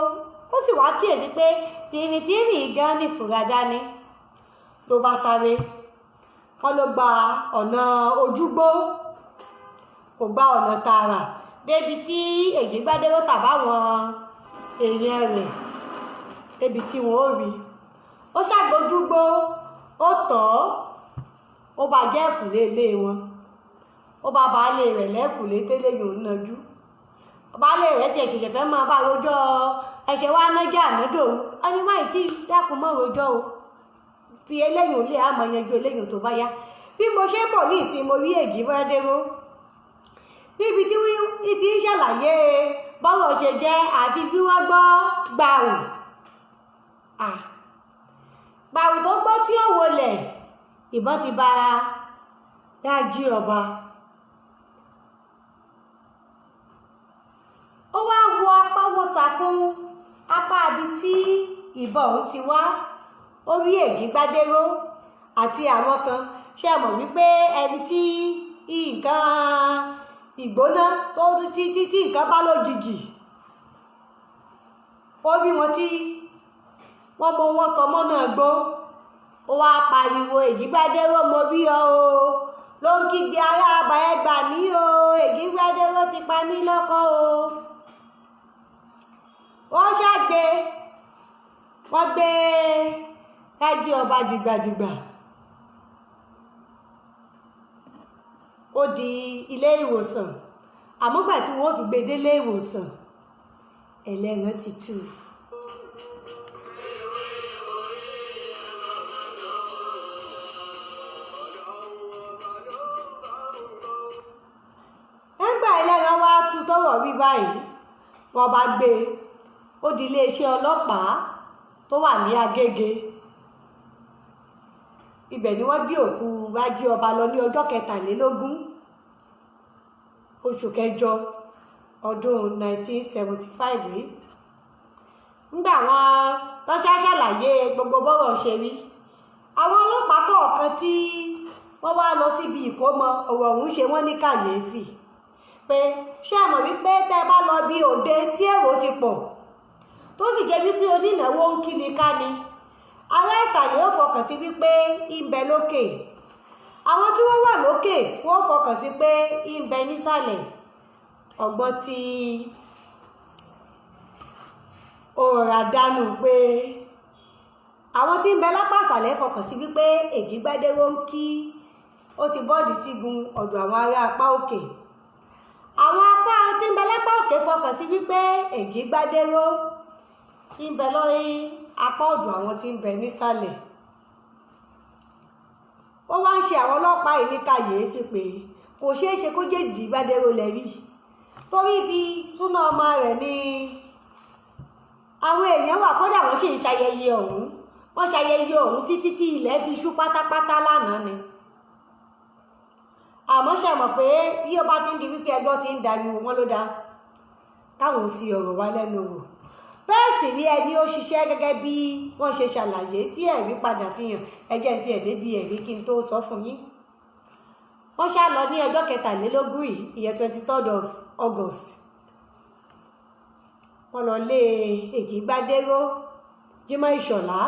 ó sì wá kíyèsí pé tìrìn tí rìn gan ní fura dání, tó bá sáré. Wọ́n ló gba ọ̀nà ojúgbó, kò gba ọ̀nà tààrà débi tí Èjìgbádéró tàbáwọn èèyàn rẹ̀ débi tí wọ́n ó rí. Ó ṣàgbójúgbó, ó tọ̀ ọ́, ó bá jẹ́ ẹ̀kúlé ilé wọn, ó bá baálé rẹ̀ lẹ́kùlé tẹ́lẹ̀ yòó ń najú. Baálé rẹ̀ tiẹ̀ ṣẹ̀ṣẹ̀ fẹ́ máa bá rojọ́, ẹ̀ṣẹ̀ wa nájà ànádòru. Ẹni máì tí dákun mọ́ rojọ́ o, fi eléyìí ò lè àmọ́ yanjú eléyìí tó bá yá. Bí mo ṣe ń bọ̀ ní ìsìn, mo rí Èjìgbádéró níbi tí wọ́n ti ń ṣàlàyé bọ́rọ̀ ṣe jẹ́, àfi bí wọ́n gbọ́ gbàù gbàù tó gbọ́ tí ó wọlẹ̀, ìbọn ti ba Rájí Ọba. Ó wá wo apá wo sàkún apá ibi tí ìbọn òun ti wá, ó rí Èjìgbádéró àti àwọn kan. Ṣe mọ̀ wípé ẹni tí nǹkan ìgbóná tó tí tí tí nǹkan bá lójijì, ó rí wọn tí wọ́n mọ wọn tọmọ náà gbó. Ó wá pariwo, "Èjìgbádéró, mo rí ọ o!" Ló ń kígbe, "Ará àbá, ẹ gbà mí o, Èjìgbádéró ti pa mí lọ́kọ o!" Wọ́n ṣàgbé, wọ́n gbé Rájí Ọba dìgbàdìgbà, ó di ilé ìwòsàn. Àmọ́gbà tí wọ́n fi gbé délé ìwòsàn, ẹlẹ́ran ti tú. Nígbà ẹlẹ́ran wá tú tọrọ rí báyìí, wọ́n bá gbé e, ó di iléeṣẹ́ ọlọ́pàá tó wà ní Agége. Ibẹ̀ ni wọ́n gbé òkú Rájí Ọba lọ ní ọjọ́ 23 oṣù kẹjọ ọdún 1975 yìí. Nígbà wọn tọ́ṣá ṣàlàyé gbogbo bọ́rọ̀ ṣe rí, àwọn ọlọ́pàá kọ̀ọ̀kan tí wọ́n wá lọ síbi ìkómọ, ọ̀rọ̀ ọ̀hún ṣe wọ́n ní kàyéfì pé ṣé ẹ mọ̀ wípé tẹ́ ẹ bá lọ bí òde tí èrò ti pọ̀, tó sì jẹ́ wípé onínáwó ń kí ni ká ni, ará ìsàlẹ̀ ó fọkàn sí wípé ń bẹ lókè, àwọn tí wọ́n wà lókè wọ́n fọkàn sí pé ń bẹ nísàlẹ̀. Ọgbọ́n tí ó rọra dánú pé Àwọn tí ń bẹ lápá àsàlẹ̀ fọkàn sí wípé Èjìgbádéró ń kí ó ti bọ́ọ̀dì sígun ọ̀dọ̀ àwọn ará apá òkè. Àwọn apá tí ń bẹ lápá òkè fọkàn sí wípé Èjìgbádéró tí ń bẹ lórí apá ọ̀dọ̀ àwọn tí ń bẹ nísàlẹ̀. Wọ́n wá ń ṣe àwọn ọlọ́pàá yìí ní kàyééfì pé kò ṣeé ṣe kó jẹ́ Èjìgbádéró lẹ́rí, torí ibi súná ọmọ rẹ̀ ni àwọn èèyàn wà. Kódà wọ́n sì ń ṣayẹyẹ ọ̀hún, wọ́n ṣayẹyẹ ọ̀hún títí tí ilẹ̀ fi ṣú pátápátá lánàá ni. Àmọ́ ṣe mọ̀ pé bí ó bá ti ń di wípé ẹjọ́ ti ń dariwo, wọn ló dá káwọn fi ọ̀rọ̀ wá lẹ́nu wò. Bẹ́ẹ̀ sì rí ẹni ó ṣiṣẹ́ gẹ́gẹ́ bí wọ́n ṣe ṣàlàyé tí ẹ̀rí padà fi hàn. Ẹjẹ́ ti ẹ̀ débi ẹ̀rí kí n tó sọ fún yín. Wọ́n ṣá lọ ní ọjọ́ 23 yìí, ìyẹn 23rd of August. Wọ́n lọ lé Èjìgbádéró Jimoh Ìṣọ̀lá,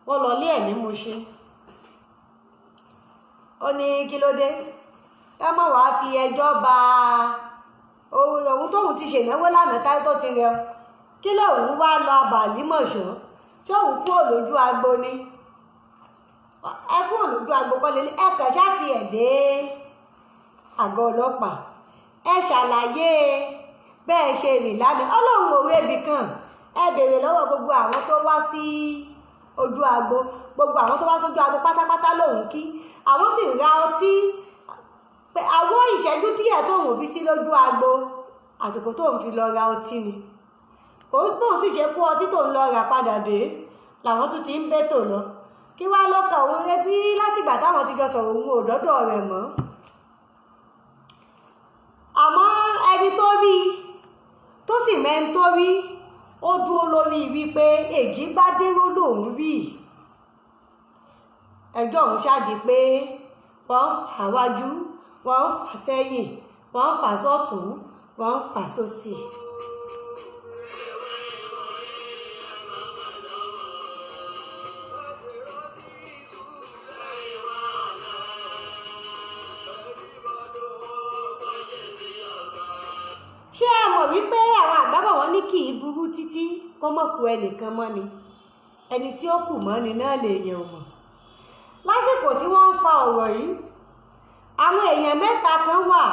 wọ́n lọ lé ẹ̀ ní Mushin. Ó ní kí ló dé, ká má wàá fi ẹjọ́ ba òun tóun ti ṣènáwó lánàá táyé tó ti rẹ, kí lóun wá lọ abàlímọ̀ṣọ́ tí òun kúrò lójú agbo ni? Ẹ kúrò lójú agbo kọ́ lélẹ̀, ẹ kàn ṣáà ti ẹ̀ dé àgọ́ ọlọ́pàá, ẹ ṣàlàyé bẹ́ẹ̀ ṣe rìn lánàá. Ọlọ́run òwe ibì kan, ẹ béèrè lọ́wọ́ gbogbo àwọn tó wá sí ojú agbo. Gbogbo àwọn tó wá sójú agbo pátápátá lòun kí, àwọn sì ra ọtí pé àwọn ìṣẹ́jú díẹ̀ tóun ò fi sí lójú agbo, àsìkò tóun fi lọ ra ọtí ni. Òun bóun sì ṣe kó ọtí tóun lọ rà padà dé làwọn tún ti ń bẹ́tò lọ. Kí wá lọ́kàn òun rẹ bí látìgbà táwọn ti jọ sọ̀rọ̀, òun ò dọ́dọ̀ rẹ̀ mọ́. Àmọ́ ẹni tó rí tó sì mẹ́ni tó rí, ó dúró lórí wípé Èjìgbádéró lòún rí. Ẹjọ́ òun ṣáàdì pé wọ́n ń fà wájú, wọ́n ń fà sẹ́yìn, wọ́n ń fà sọ́tún, wọ́n ń fà sósì. Ṣé ẹ mọ̀ wípé àwọn àgbàbọ̀ wọn ní kì í burú títí kó mọ̀ kú ẹnìkan mọ́ ni? Ẹni tí ó kù mọ́ ni náà lè yàn mọ̀. Lásìkò tí wọ́n ń fa ọ̀rọ̀ yìí, àwọn èèyàn mẹ́ta kan wà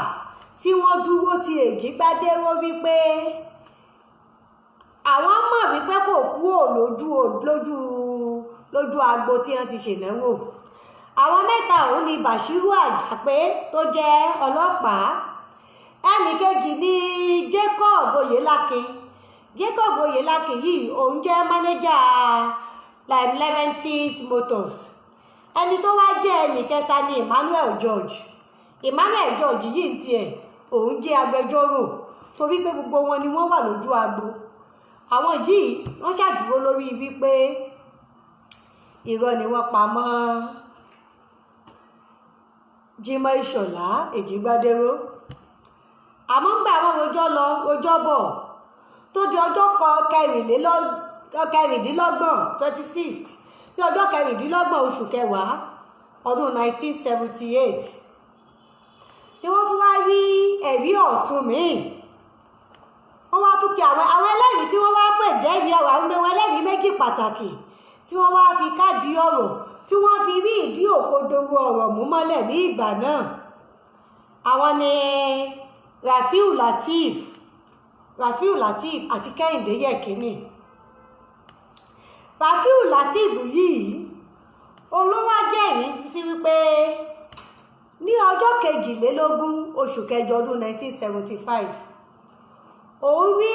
tí wọ́n dúró ti Èjìgbádéró wípé àwọn mọ̀ wípé kò kúrò lójú agbo tí wọ́n ti ṣènáwó. Àwọn mẹ́ta ọ̀hún ni Bashiru Àjàpé tó jẹ́ ọlọ́pàá, ẹnì kejì ní Jacob Oyèlákin. Jacob Oyèlákin yìí, òun jẹ́ mánéjà Leventis Motors. Ẹni tó wá jẹ́ ẹnì kẹta ní Emmanuel George. Emmanuel George yìí ń tiẹ̀, òun jẹ́ agbẹjọ́rò. Torí pé gbogbo wọn ni wọ́n wà lójú agbo, àwọn yìí wọ́n ṣàdúró lórí wípé irọ́ ni wọ́n pa mọ́ Jimoh Ìṣọ̀lá Èjìgbádéró. Àmọ́ ń gbà wọ́n rojọ́ lọ rojọ́ bọ̀, tó di ọjọ́ 26, 26, ní ọjọ́ 26 oṣù kẹwàá ọdún 1978 ni wọ́n tún wá rí ẹ̀rí ọ̀tun míì. Wọ́n wá tún pe àwọn ẹlẹ́rìí tí wọ́n wá pè jẹ́rìí ọ̀rọ̀, àwọn ẹlẹ́rìí méjì pàtàkì tí wọ́n wá fi káàdì ọ̀rọ̀, tí wọ́n fi rí ìdí òkodoro ọ̀rọ̀ mú mọ́lẹ̀ ní ìgbà náà. Àwọn ni Rafiu Lateef àti Kẹ́hìndé Yẹ̀kínì. Rafiu Lateef yìí olówó jẹ́rìí sí wípé ní ọjọ́ 22 oṣù kẹjọ ọdún 1975, òun rí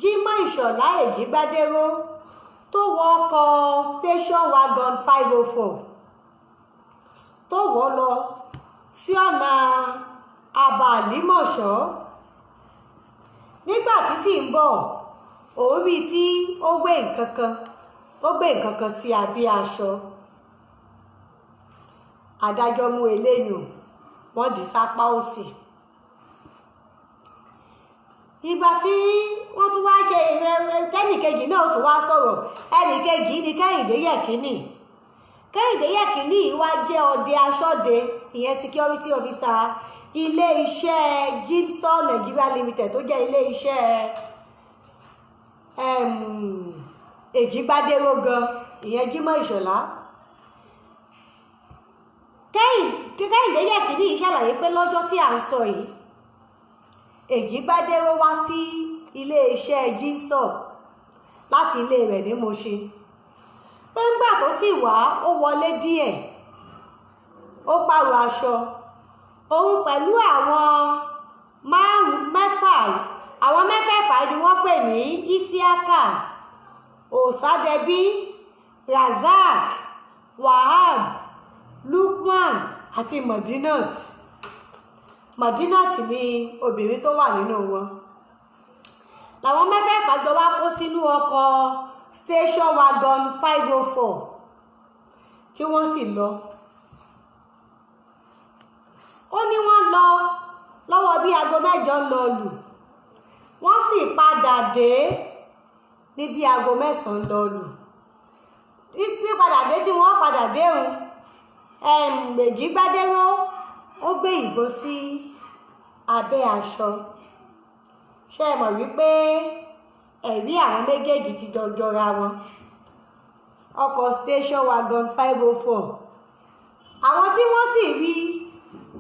Jimoh Ìṣọ̀lá Èjìgbádéró tó wọ ọkọ̀ station wagon 504, tó wọ̀ lọ sí ọ̀nà Àbàlímọ̀ṣọ́. Nígbà tí sì ń bọ̀, òun rí tí ó gbé nǹkan kan, ó gbé nǹkan kan sí abẹ́ aṣọ. Adájọ́ mú eléyìí, wọ́n dì sápá òsì. Ìgbà tí wọ́n tún wá ṣe kẹ́nìkejì náà tún wá sọ̀rọ̀. Ẹnìkejì ni Kẹ́hìndé Yẹ̀kínì. Kẹ́hìndé Yẹ̀kínì wá jẹ́ ọdẹ aṣọ́de, ìyẹn security officer ilé iṣẹ́ Jimson Nigeria Limited, tó jẹ́ ilé iṣẹ́ Èjìgbádéró gan. Ìyẹn Jímọ̀ Ìṣọ̀lá. Kẹ́hìndé Yẹ̀kínní ṣàlàyé pé lọ́jọ́ tí à ń sọ yìí, Èjìgbádéró wá sí iléeṣẹ́ Jimsop láti ilé rẹ̀ ní Mùṣín, pé ńgbà tó sì wá, ó wọlé díẹ̀, ó pààrọ̀ aṣọ, òun pẹ̀lú àwọn márùn mẹ́fà. Àwọn mẹ́fẹ̀ẹ̀fà ni wọ́n pè ní Isiaka Ọ̀sádẹ́bí, Razak, Wahab, Lukman àti Modinat. Modinat ni obìnrin tó wà nínú wọn. Làwọn mẹ́fẹ̀ẹ̀fà jọ wá kó sínú ọkọ̀ station wagon 504 tí wọ́n sì lọ. Ó ní wọ́n lọ lọ́wọ́ bí aago 8 lọ lù, wọ́n sì padà dé ní bí aago 9 lọ lù. Pípadà dé tí wọ́n padà dé òun, Èjìgbádéró ó gbé ìbọn sí abẹ́ aṣọ. Ṣé ẹ mọ̀ wípé ẹ̀rí àwọn méjèèjì ti jọ jọra wọn? Ọkọ̀ station wagon 504, àwọn tí wọ́n sì rí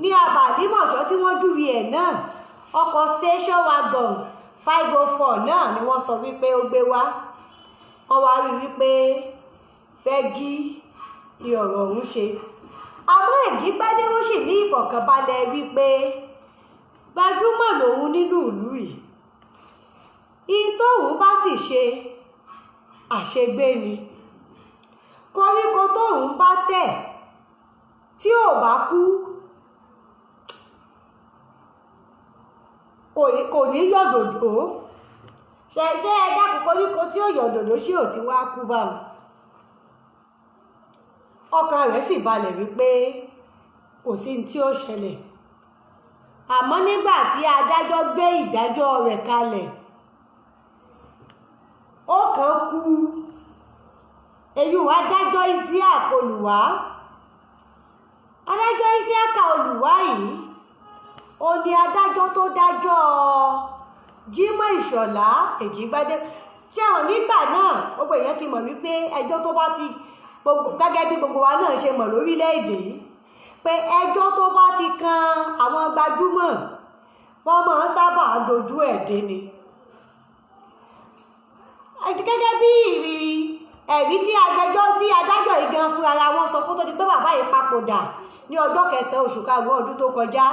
ní abàlímọ̀ṣọ́ tí wọ́n júwe ẹ̀ náà, ọkọ̀ station wagon 504 náà ni wọ́n sọ wípé ó gbé wá. Wọ́n wá rí wípé rẹ́gí ni ọ̀rọ̀ ọ̀hún ṣe. Àmọ́ Èjìgbádéró sì ní ìfọ̀kànbalẹ̀ wípé gbajúmọ̀ lòun nínú ìlú yìí, ihun tóun bá sì ṣe, àṣegbé ni. Koríko tóun bá tẹ̀ tí ò bá kú, kò ní yọ̀dòdó. Ṣe jẹ́ ẹ dákun, koríko tí ò yọ̀dòdó ṣé ò ti wá kú báwọn? Ọkàn rẹ̀ sì balẹ̀ wípé kò sí ní tí ó ṣẹlẹ̀. Àmọ́ nígbà tí adájọ́ gbé ìdájọ́ rẹ̀ kalẹ̀, ó kàn kú. Èyí wá dájọ́ Isiaq Olùwà. Adájọ́ Isiaq Olùwà yìí, ó ní adájọ́ tó dájọ́ Jímọ̀ Ìṣọ̀lá Èjìgbádé. Ṣé àwọn nígbà náà, gbogbo èèyàn ti mọ̀ wípé ẹjọ́ tó bá ti gbogbo, gẹ́gẹ́ bí gbogbo wa náà ṣe mọ̀ lórílẹ̀‐èdè yìí, pé ẹjọ́ tó bá ti kan àwọn gbajúmọ̀, wọ́n máa ń sábà dojú ẹ̀ dé ni. Gẹ́gẹ́ bí ìrírí ẹ̀rí tí agbẹjọ́ tí adájọ́ yìí gan fúnra ara wọn sọ kó tó di pé bàbá yìí papòdà ní ọjọ́ 9 oṣù karùn-ún ọdún tó kọjá,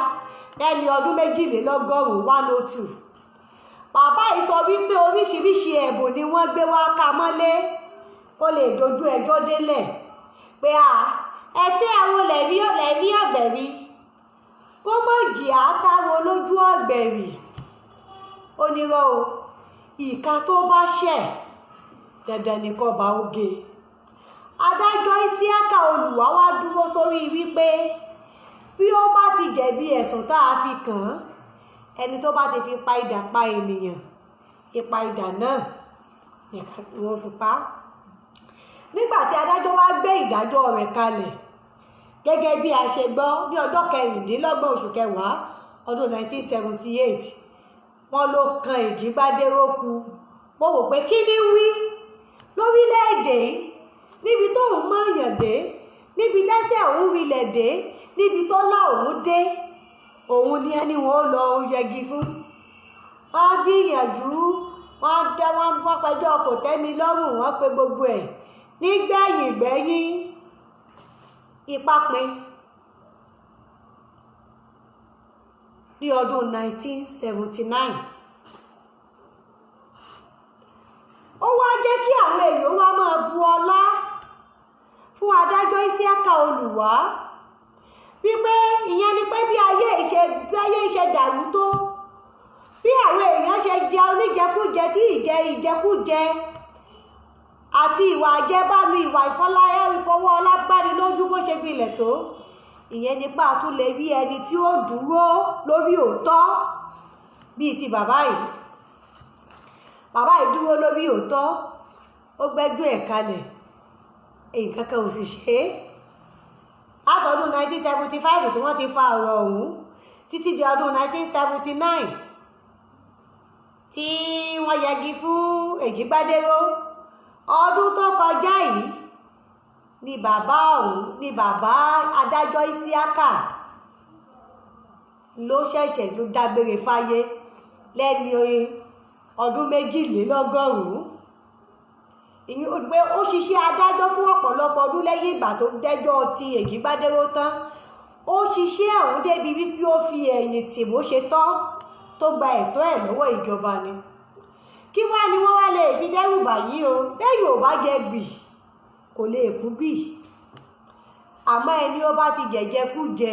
lẹ́ni ọdún 92, 102. Bàbá yìí sọ wípé oríṣiríṣi ẹ̀bùn ni wọ́n gbé wá ká mọ́lé kó lè dojú ẹjọ́ délẹ̀, pé à ẹtẹ́ àwọn lẹ̀rí lẹ̀rí ọ̀gbẹ̀rì, kó mọ̀ jìyà táwọn lójú ọ̀gbẹ̀rì. Ó nírọ́ o, ìka tó bá ṣẹ̀, dandan ni kó bá ó gé. Adájọ́ Isiaka Olùwà wá dúró sórí wípé bí ó bá ti jẹ̀bi ẹ̀sùn tá a fi kàn án, ẹni tó bá ti fi pa idà pa ènìyàn, ipa idà náà nìkan ni wọ́n fi pa á. Nígbà tí adájọ́ wá gbé ìdájọ́ rẹ̀ kalẹ̀, gẹ́gẹ́ bí a ṣe gbọ́, ní ọjọ́ 26 oṣù kẹwàá ọdún 1978, wọ́n ló kan Èjìgbádéró kú. Mo wò pé kí ni wí lórílẹ̀‐èdè yìí, níbi tóun mọ̀ọ́yàn dé, níbi tẹ́sẹ̀ òun rilẹ̀ dé, níbi tó lá òun dé, òun ni ẹni wọn ó lọ yẹgi fún. Wọ́n gbìyànjú, wọ́n dá wọ́n, wọ́n pẹjọ́ kò tẹ́mi lọ́rùn, wọ́n pe gbogbo ẹ̀. Nígbẹ̀yìn gbẹ́yìn, ipá pin ní ọdún 1979. Ó wá jẹ́ kí àwọn èèyàn wá máa bu ọlá fún adájọ́ Isiaka Olùwà, wípé ìyẹn ni pé bí ayé ìṣe dàrú tó, bí àwọn èèyàn ṣe jẹ oníjẹkújẹ, tí ìjẹ ìjẹkújẹ àti ìwà àjẹbánu, ìwà ìfọláyà ìfọwọ́ ọlágbánilójú bó ṣe gbilẹ̀ tó, ìyẹn nípa tún lè rí ẹni tí ó dúró lórí òótọ́ bíi ti bàbá yìí. Bàbá yìí dúró lórí òótọ́, ó gbẹ́jọ́ ẹ̀ kalẹ̀, nǹkan kan ò sì ṣe é. Látọdún 1975 tí wọ́n ti fa ọ̀rọ̀ ọ̀hún títí di ọdún 1979 tí wọ́n yẹgi fún Èjìgbádéró ọdún tó kọjá yìí. Ni bàbá ọ̀hún, ni bàbá adájọ́ Isiaka ló ṣẹ̀ṣẹ̀ ló dágbére fáyé lẹ́ni ọdún 82. Ìyẹn pé ó ṣiṣẹ́ adájọ́ fún ọ̀pọ̀lọpọ̀ ọdún lẹ́yìn ìgbà tó dẹ́jọ́ ti Èjìgbádéró tán. Ó ṣiṣẹ́ ọ̀hún débi wípé ó fi ẹ̀yìn tì bó ṣe tọ́ tó gba ẹ̀tọ́ ẹ̀ lọ́wọ́ ìjọba ni. Kí wá ni wọ́n wá lè fi dẹ́rù bà yín o? Bẹ́ẹ̀ ò bá jẹ gbì, kò lè kú gbì. Àmọ́ ẹni ó bá ti jẹ̀jẹ̀ kú jẹ,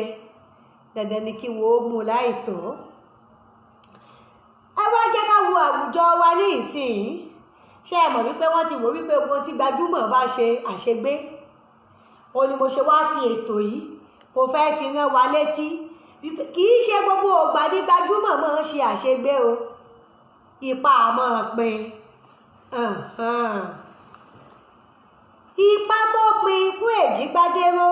dandan ni kí wọ́n ó mú un láìtọ́. Ẹ wá jẹ́ ká wo àwùjọ wa ní ìsìn. Ṣé ẹ mọ̀ wípé wọ́n ti wò wípé ohun tí gbajúmọ̀ bá ṣe àṣegbé? Ó ní mo ṣe wá fi ètò yìí, mo fẹ́ fi rán wa létí kì í ṣe gbogbo ògbà ní gbajúmọ̀ máa ń ṣe àṣegbé o. Ipa máa pin. Ipa tó pin fún Èjìgbádéró,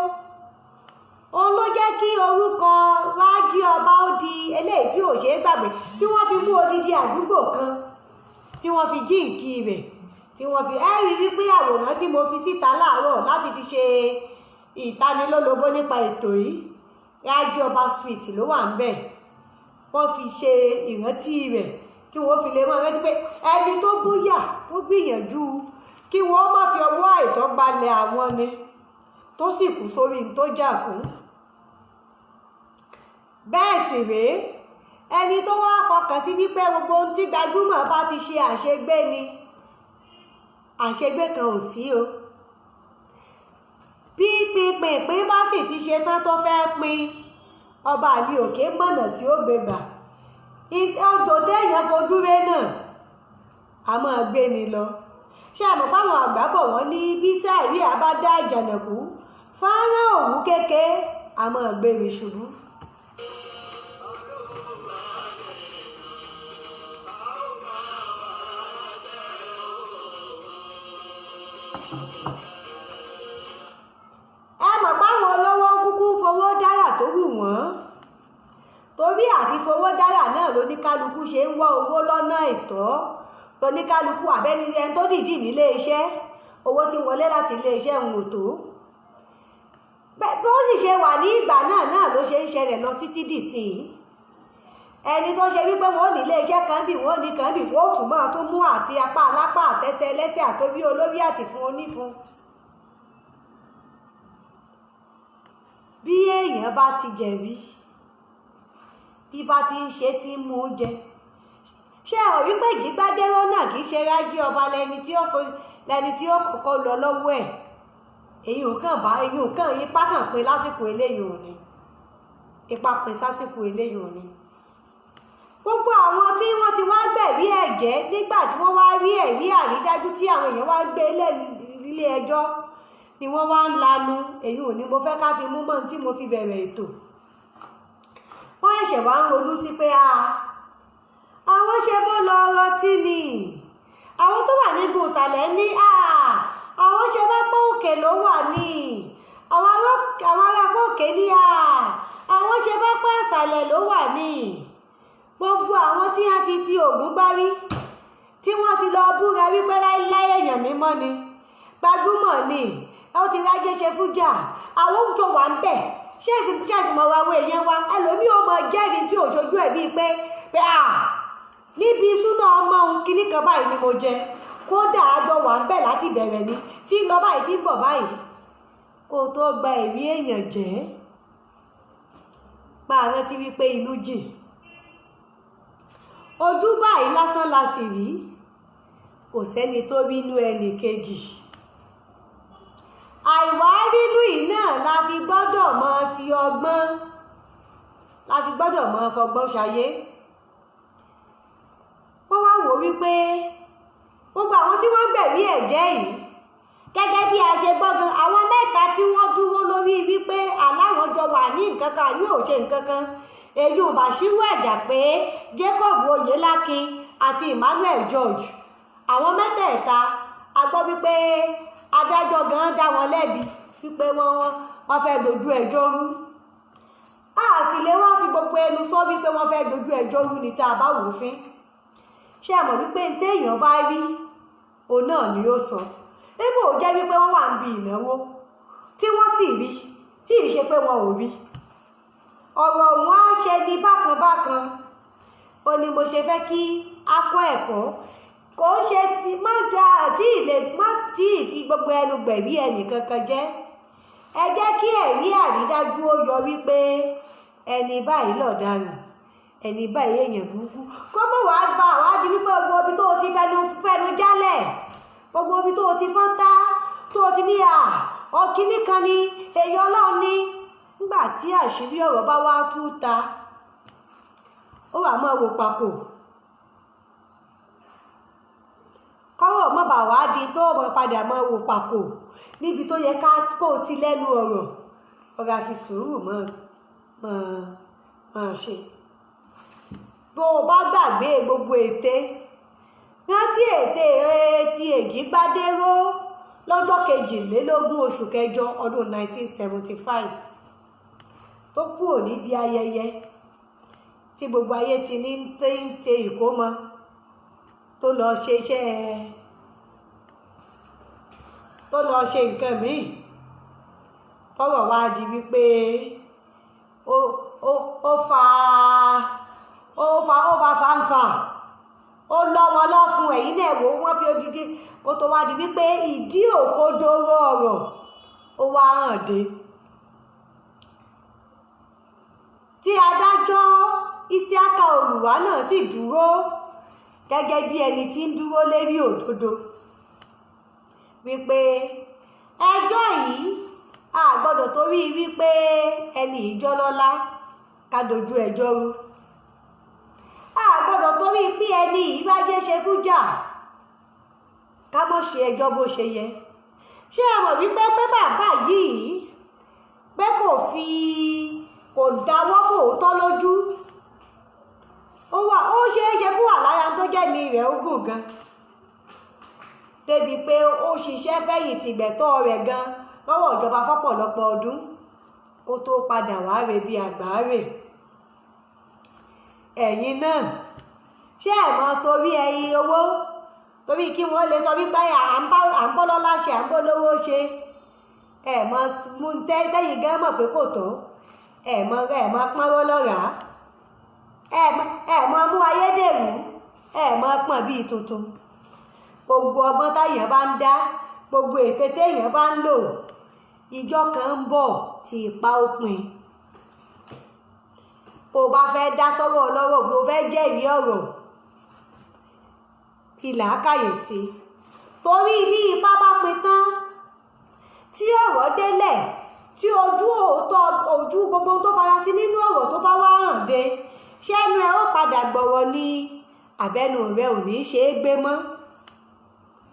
òun ló jẹ́ kí orúkọ Rájí Ọba ó di eléyìí tí ò ṣeé gbàgbé, tí wọ́n fi mú odidi àdúgbò kan, tí wọ́n fi jíǹkí rẹ̀, tí wọ́n fi ẹ́ rí wípé àwòrán tí mo fi síta láàárọ̀ láti fi ṣe ìtanilólobó nípa ètò yìí, Rájí Ọba Street ló wà ń bẹ̀. Wọ́n fi ṣe ìrántí rẹ̀ kí wọ́n fi lè mọ̀ rántí pé ẹni tó bóyá tó gbìyànjú kí wọ́n má fi ọwọ́ àìtọ́ gbalẹ̀ àwọn ni, tó sì kú sórí ní tó jà fún. Bẹ́ẹ̀ sì rèé, ẹni tó wá fọkàn sí wípé gbogbo ohun tí gbajúmọ̀ bá ti ṣe àṣegbé ni, àṣegbé kan ò sí o. Bí pínpín bá sì ti ṣe tán tó fẹ́ pín, ọba àlè òkè mọ̀nà tí ó gbé gbà. Odò téèyàn fojú ré náà a máa gbé ni lọ. Ṣé ẹ mọ̀ páwọn àgbà bọ̀ wọ́n ní bí sáìrí àbá dá àjànàkú, fọ́nrán òwú kékeré a máa gbé ni ṣubú. Ẹ mọ̀ páwọn olówó ń kúkú fowó dára tó wù wọ́n, torí àti fowó dára náà lóníkálukú ṣe ń wá owó lọ́nà àìtọ́. Lóníkálukú àbẹ́ni ẹni tó dìídì nílé iṣẹ́, owó tí wọlé láti ilé iṣẹ́ ń wò tó. Bó sì ṣe wà ní ìgbà náà náà ló ṣe ń ṣẹlẹ̀ lọ títí dìsìn. Ẹni tó ṣe wípé wọn ò ní ilé iṣẹ́ kan bí wọn ò ní kan bí, wọn ò tún máa tó mú àti apá alápá àtẹsẹ̀ ẹlẹ́sẹ̀ àtòbí olórí àti fún onífun. Bí èèyàn bá ti jẹ̀bi, bí bá ti ń ṣe ti ń mú oúnjẹ. Ṣé ẹ mọ̀ wípé Èjìgbádéró náà kì í ṣe Rájí Ọba lẹni tí ó kọ́kọ́ lọ lọ́wọ́ ẹ̀? Èyí ò kàn bá, èyí ò kàn ipá kàn pé lásìkò eléyìí ò ní. Ipa pé sásìkò eléyìí ò ní. Gbogbo àwọn tí wọ́n ti wá gbẹ̀rí ẹ̀gẹ́ nígbà tí wọ́n wá rí ẹ̀rí àrídájú tí àwọn èèyàn wá gbé ilé ẹjọ́ ni wọ́n wá ń lanu. Èyí ò ní mo fẹ́ ká fi mú mọ́ tí mo fi bẹ̀rẹ̀ ètò. Wọ́n ṣẹ̀ṣẹ̀ wá ń ronú sí pé àwọn ṣe bó lọ rọtí ni. Àwọn tó wà nígun ìsàlẹ̀ ní àwọn ṣe bá pọ́ òkè ló wà ní. Àwọn ará pọ́ òkè ní àwọn ṣe bá pọ́ ìsàlẹ̀ ló wà ní. Gbogbo àwọn tí wọ́n ti fi ògùn gbárí, tí wọ́n ti lọ búra wípé láéláé èèyàn mímọ́ ni, gbajúmọ̀ ni, ó ti rájé ṣe fújà, àwọn tó wà ń bẹ̀. Ṣé èsì mọ̀ wá àwọn èèyàn wa? Ẹlòmíì ó mọ jẹ́rìí tí ò ṣojú ẹ̀ bíi pé níbi súná ọmọ òun kinní kan báyìí ni mo jẹ, kódà àjọ wà ń bẹ̀ láti bẹ̀rẹ̀ ni, tí ń lọ báyìí tí ń bọ̀ báyìí. Kó o tó gba ẹ̀rí èèyàn jẹ́, máa rántí wípé inú jìn. Ojú báyìí lásán la sì rí, kò sẹ́ni tó bínú ẹnì kejì. Àìwá rínú yìí náà la fi gbọ́dọ̀ máa fi ọgbọ́n, la fi gbọ́dọ̀ máa fọgbọ́n ṣayé. Wọ́n wá wò wípé gbogbo àwọn tí wọ́n gbẹ̀rí ẹ̀jẹ̀ yìí, gẹ́gẹ́ bí a ṣe gbọ́ gan, àwọn mẹ́ta tí wọ́n dúró lórí wípé aláwọn jọ wà ní nǹkan kan àbí ò ṣe nǹkan kan, èyí ò Bàṣírù Àjàpé, Jacob Oyèlákin àti Emmanuel George, àwọn mẹ́tẹ̀ẹ̀ta a gbọ́ wípé adájọ́ gan dá wọn lẹ́bi wípé wọ́n fẹ́ dojú ẹjọ́ rú. A sì lè wọ́n fi gbogbo ẹnu sọ wípé wọ́n fẹ́ dojú ẹjọ́ rú ni tá a bá wò ó fín. Ṣé ẹ mọ̀ wípé téèyàn bá rí òun náà ni ó sọ. Ébò jẹ́ wípé wọ́n wà ń bi ìnáwó, Tí wọ́n sì rí, tí ì ṣe pé wọn ò rí. Ọ̀rọ̀ wọn á ṣe ní bákan bákan. Ó ní mo ṣe fẹ́ kí a kọ́ ẹ̀kọ́. Kò ń ṣe ti má gba àti ìlè má tí ì fi gbogbo ẹnu gbẹ̀rí ẹnì kankan jẹ́. Ẹ jẹ́ kí ẹ̀rí àrídájú ó yọ wípé ẹni báyìí lọ̀daràn, ẹni báyìí èèyàn burúkú. Kó mọ̀ wá bá wá di wípé gbogbo ibi tó o ti fẹnu fẹnu jálẹ̀, gbogbo ibi tó o ti fọ́n tá, tó o ti ní à ọ̀kíní kan ni èèyàn Ọlọ́run ni. Nígbà tí àṣírí ọ̀rọ̀ bá wá tú ta, ó wà máa wò pàkó. Kọ́rọ̀ mọ́ bà wá di tó mọ̀ padà máa wò pàkó níbi tó yẹ ká kó o ti lẹ́nu ọ̀rọ̀. Ọ̀rọ̀ àfi sùúrù mọ́ mọ́ máa ṣe. Bó o bá gbàgbé gbogbo ète, rántí ète ti Èjìgbádéró lọ́jọ́ 22 oṣù kẹjọ ọdún 1975 tó kúrò níbi ayẹyẹ tí gbogbo ayé ti ní téńté ìkómọ, tó lọ ṣe iṣẹ́, tó lọ ṣe nǹkan míì, tọ́rọ̀ wá di wípé ó fa fàǹfà, ó lọ́ wọn lọ́fun. Ẹ̀yìn náà wò wọ́n fi odidi kó tó wá di wípé ìdí òkodoro ọ̀rọ̀ ó wá hàn dé. Tí adájọ́ Isiaka Olùwà náà sì dúró gẹ́gẹ́ bí ẹni tí ń dúró lérí òdodo wípé ẹjọ́ yìí a gbọ́dọ̀ torí wípé ẹni ìjọlọ́lá ká dojú ẹjọ́ rú, a gbọ́dọ̀ torí pé ẹni yìí bá jẹ́ ṣe fújà ká mọ̀ ṣe ẹjọ́ bó ṣe yẹ. Ṣé ẹ mọ̀ wípé pé bàbá yìí pé kò fi kò dáwọ́ bò ó tọ́ lójú, ó wà ó ṣeé ṣe kó wà lára tó jẹ́ mi rẹ̀ ó gùn gan, débi pé ó ṣiṣẹ́ fẹ̀yìntì gbẹ̀tọ́ rẹ̀ gan lọ́wọ́ ìjọba fọ́pọ̀lọpọ̀ ọdún kó tó padà wá rè bí àgbáre. Ẹ̀yin náà ṣé ẹ̀ mọ̀ torí ẹyin owó, torí kí wọ́n lè sọ wípé à ń bọ́ lọ́lá ṣe, à ń bọ́ lówó ṣe, ẹ̀ mọ̀ mú tẹ́yìn gan mọ̀ pé kò tó, ẹ̀ mọ̀ pọ́nrọ́ lọ́ràá, ẹ̀ mọ̀ mú ayédèrú, ẹ̀ mọ̀ pọ́n bíi tuntun. Gbogbo ọgbọ́n táyàn bá ń dá, gbogbo ète téèyàn bá ń lò, ìjọ kan ń bọ̀ tí ipa ó pin. Bó o bá fẹ́ dá sọ́rọ̀ ọlọ́rọ̀, bó o fẹ́ jẹ́rìí ọ̀rọ̀, fi làákàyè sí i. Torí bí ipá bá pin tán, tí ọ̀rọ̀ délẹ̀, tí ojú òótọ́ ojú gbogbo tó farasin nínú ọ̀rọ̀ tó bá wá hàn dé, ṣẹ́nu ẹ ó padà gbọ̀rọ̀ ni àbẹ́nu rẹ ò ní ṣe é gbé mọ́.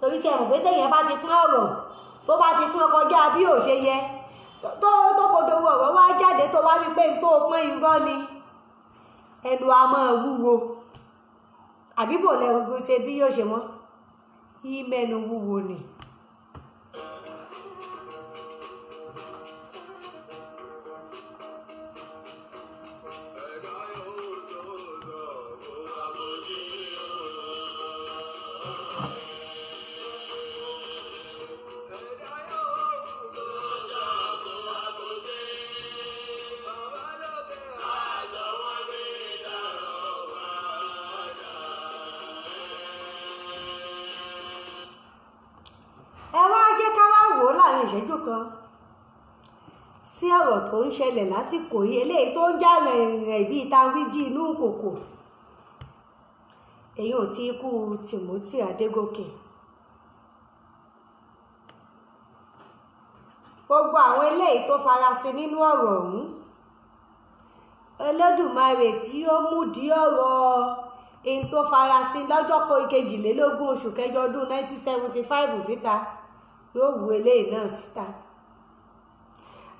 Torí ṣe mọ̀ pé téèyàn bá ti pín ọ̀rọ̀, tó bá ti pín kọjá bí ò ṣe yẹ, tó tó kodoro ọ̀rọ̀ wá jáde, tó wá rí pé n tó pín irọ́ ni, ẹnu a máa wúwo. Àbí bò lẹ́rù ṣe bí yóò ṣe wọ́n yí mẹ́nu wúwo ni. Ẹ̀dá yóò tó sọ kó àbòsí o. Ẹ̀dá yóò tó sọ kó àbòsí. Bàbá lókè aṣọ wọn ní ìdárò wájà. Ẹ wá jẹ́ ká wá wò ó láàrin ìṣẹ́jú kan sí ọ̀rọ̀ tó ń ṣẹlẹ̀ lásìkò yìí, eléyìí tó ń já rìnrìn bíi tanwíjì inú kòkò, èyí ò tí ikú Timothy Adégòkè. Gbogbo àwọn eléyìí tó farasin nínú ọ̀rọ̀ ọ̀hún, Olódùmarè tí ó mú di ọ̀rọ̀ ẹni tó farasin lọ́jọ́ 22 oṣù kẹjọ ọdún 1975 síta, yóò wú eléyìí náà síta.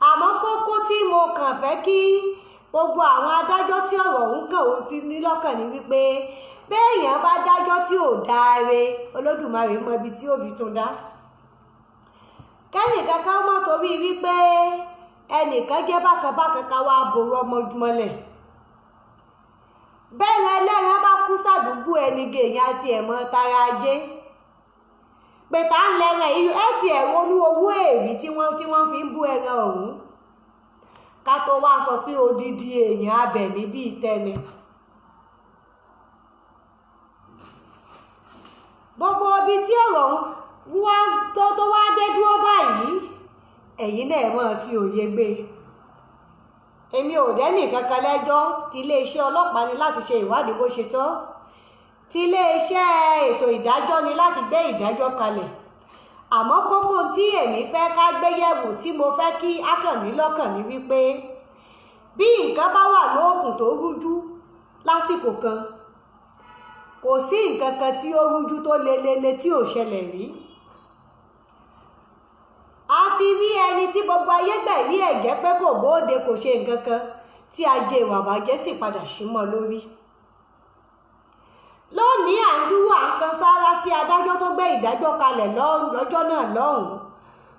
Àmọ́ kókó tí mo kàn fẹ́ kí gbogbo àwọn adájọ́ tí ọ̀rọ̀ ọ̀hún kàn ó fi ní lọ́kàn ni wípé béèyàn bá dájọ́ tí ò dáre, Olódùmarè mọ ibi tí òbí tún dá. Kẹ́nìkan ká mọ̀ torí wípé ẹnìkan jẹ́ bákan bákan ká wá borọ́ mọ́lẹ̀. Bẹ́ẹ̀ ẹlẹ́ran bá kú sàdúgbò ẹni gèèyàn àti ẹ̀mọ́ tara ajé. Pé tá ń lẹ́ran yìí, ẹ ti ẹ̀ ronú owó èrí tí wọ́n fi ń bú ẹran ọ̀hún, ká tó wá sọ pé odidi èèyàn abẹ̀mí bíi tẹni. Gbogbo ibi tí ọ̀rọ̀ wá tó wá dé dúró báyìí, ẹ̀yin náà máa fi òye gbé. Èmi ò dẹ́nì kankan lẹ́jọ́. Ti iléeṣẹ́ ọlọ́pàá ni láti ṣe ìwádìí bó ṣe tọ́, ti iléeṣẹ́ ètò ìdájọ́ ni láti gbé ìdájọ́ kalẹ̀. Àmọ́ kókó tí èmi fẹ́ ká gbé yẹ̀wò, tí mo fẹ́ kí á kàn ní lọ́kàn ní wípé bí nǹkan bá wà lóòkùn tó rújú lásìkò kan, kò sí nǹkan kan tí ó rújú tó lelele tí ò ṣẹlẹ̀ rí. A ti rí ẹni tí gbogbo ayé gbẹ̀rí ẹ̀gẹ́ pé kò bóde, kò ṣe nǹkan kan, tí ajé ìwà bàjẹ́ sì padà sí mọ́ lórí. Lónìí, à ń dúró, à ń kan sáárá sí adájọ́ tó gbé ìdájọ́ kalẹ̀ lọ́jọ́ náà lọ́hùn-ún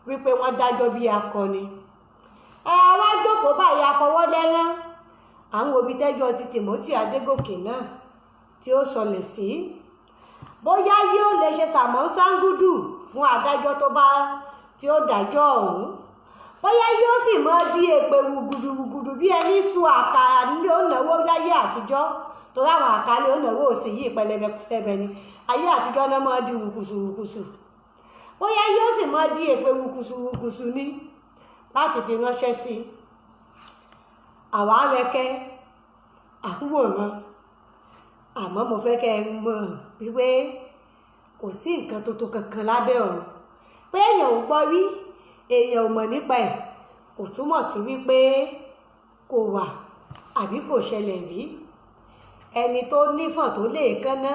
wípé wọ́n dájọ́ bí akọni. Ẹ wá jókòó báyìí, afọwọ́lẹ́rán, à ń wo ibi tẹ́jọ́ ti Timothy Adégòkè náà tí ó sọlẹ̀ sí, bóyá yóò lè ṣe sàmọ́ sángúdù fún adájọ́ tó bá tí ó dájọ́ ọ̀hún, bóyá yóò sì mọ di èpè wùgùdùwùgùdù bí ẹni sun àkàrà nílé ònàwó láyé àtijọ́, torí àwọn àkàlẹ̀ ònàwó òsì yìí pẹlẹbẹ pẹlẹbẹ ni. Ayé àtijọ́ náà máa di wùkùsù wùkùsù. Bóyá yóò sì mọ di èpè wùkùsù wùkùsù ní láti fi ránṣẹ́ sí i. Àwa rẹkẹ àwòrán, àmọ́ mo fẹ́ kẹ́ ẹ mọ̀ wípé kò sí nǹkan tuntun kankan lábẹ́ ọ̀run. Pé èèyàn ò gbọ́ rí, èèyàn ò mọ̀ nípa ẹ̀, kò túmọ̀ sí wípé kò wà àbí kò ṣẹlẹ̀ rí. Ẹni tó nífọ̀n tó lè kánná,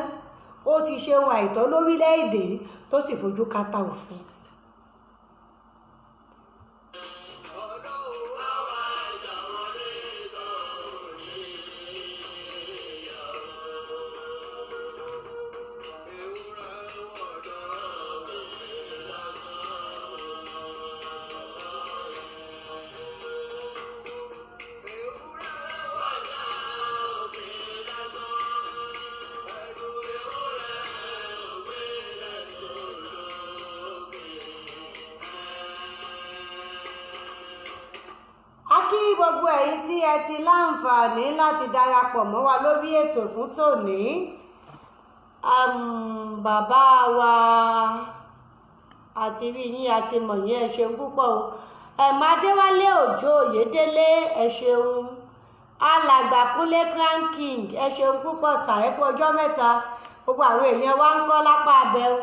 ó ti ṣe ohun àìtọ́ lórílẹ̀‐èdè tó sì fojú kata òfin. A kí gbogbo ẹ̀yin tí ẹ ti láǹfààní láti darapọ̀ mọ́ wa lórí ètò fún tòní. Bàbá wa, àti rí yín, àti mọ̀ yín, ẹ ṣeun púpọ̀ o. Ẹ̀mọ́ Adéwálé Òjó Òyedélé, ẹ ṣeun. Alàgbà Kúnlé Crown King, ẹ ṣeun púpọ̀ sàẹ́pọ̀ ọjọ́ mẹ́ta. Gbogbo àwọn èèyàn wa ń kọ́ lápá abẹ́hùn.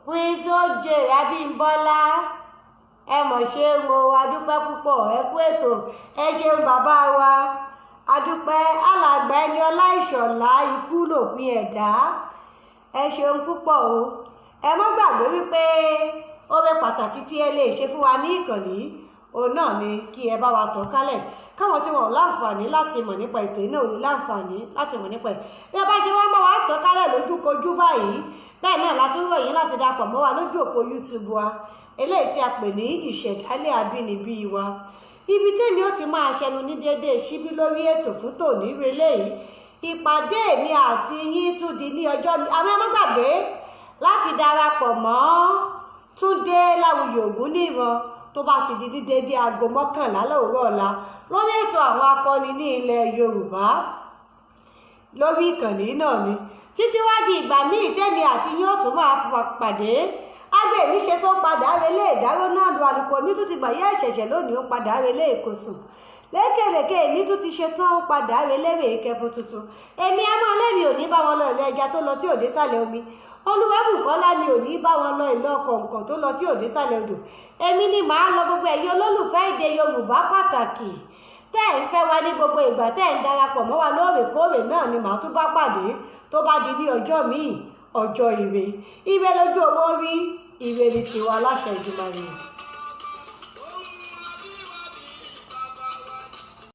Prince Oje Abímbọ́lá, ẹ mọ̀ ṣe ń o, adúpẹ́ púpọ̀, ẹ kú ètò, ẹ ṣeun bàbá wa, adúpẹ́. Alàgbà ẹni ọlá ìṣọ̀lá, ikú lòpin ẹ̀dá, ẹ ṣeun púpọ̀ o. Ẹ má gbàgbé wípé oore pàtàkì tí ẹ lè ṣe fún wa ní ìkànnì òun náà ni kí ẹ bá wa tàn kálẹ̀, káwọn tí wọn ò láǹfààní láti mọ̀ nípa ètò iná ò ní láǹfààní láti mọ̀ nípa ẹ̀. Bí ẹ bá ṣe wọ́n bá wa tàn kálẹ̀ lójúkojú báyìí, bẹ́ẹ̀ náà la tún rọ̀ yín láti darapọ̀ mọ́ wa lójú òpó YouTube wa, eléyìí tí a pè ní Ìṣẹ̀dálẹ̀ Àbínibí Wa. Ibi tèmi ó ti máa ṣẹnu ní déédéé síbí lórí ètò fún tòní reléyìí. Ìpàdé mi àti yín tún di ní ọjọ́ mi. Àmọ́ ẹ má gbàgbé láti darapọ̀ mọ́ Túndé Láwùyí Ògúnníran tó bá ti di ní déédéé aago 11 lówùúrọ̀ ọ̀la lórí ètò àwọn akọni ní ilẹ̀ Yorùbá lórí ìkànnì náà ni. Títí wá di ìgbà míì tẹ́mi àti yín ó tún máa pàdé. Agbe mi ṣe tó padà relé ìdáró náà lu àlùkò mi tún ti gbà yẹ ẹ̀ṣẹ̀ṣẹ̀ lónìí, ó padà relé ìkosùn lékèlékè mi tún ti ṣe tán, ó padà relé rèé kẹfun tuntun. Èmi a máa lẹ́mi ò ní bá wọn lọ ìlú ẹja tó lọ tí ò dé sàlẹ̀ omi. Olúwẹ́bùkọ́lá mi ò ní bá wọn lọ ìlú ọkọ̀ǹkọ̀ tó lọ tí ò dé sàlẹ̀ odò. Èmi ni màá lọ. Gbogbo ẹ̀yin olólùfẹ́ èdè Yorùbá pàtàkì tẹ́ ẹ̀ ń fẹ́ wa ní gbogbo ìgbà, tẹ́ ẹ̀ ń darapọ̀ mọ́ wa lóòrèkóòrè náà ni màá tún bá pàdé tó bá di ní ọjọ́ míì, ọjọ́ ire. Ire lójú owó rí, ire ní tiwa láṣẹ Èdùmàrè.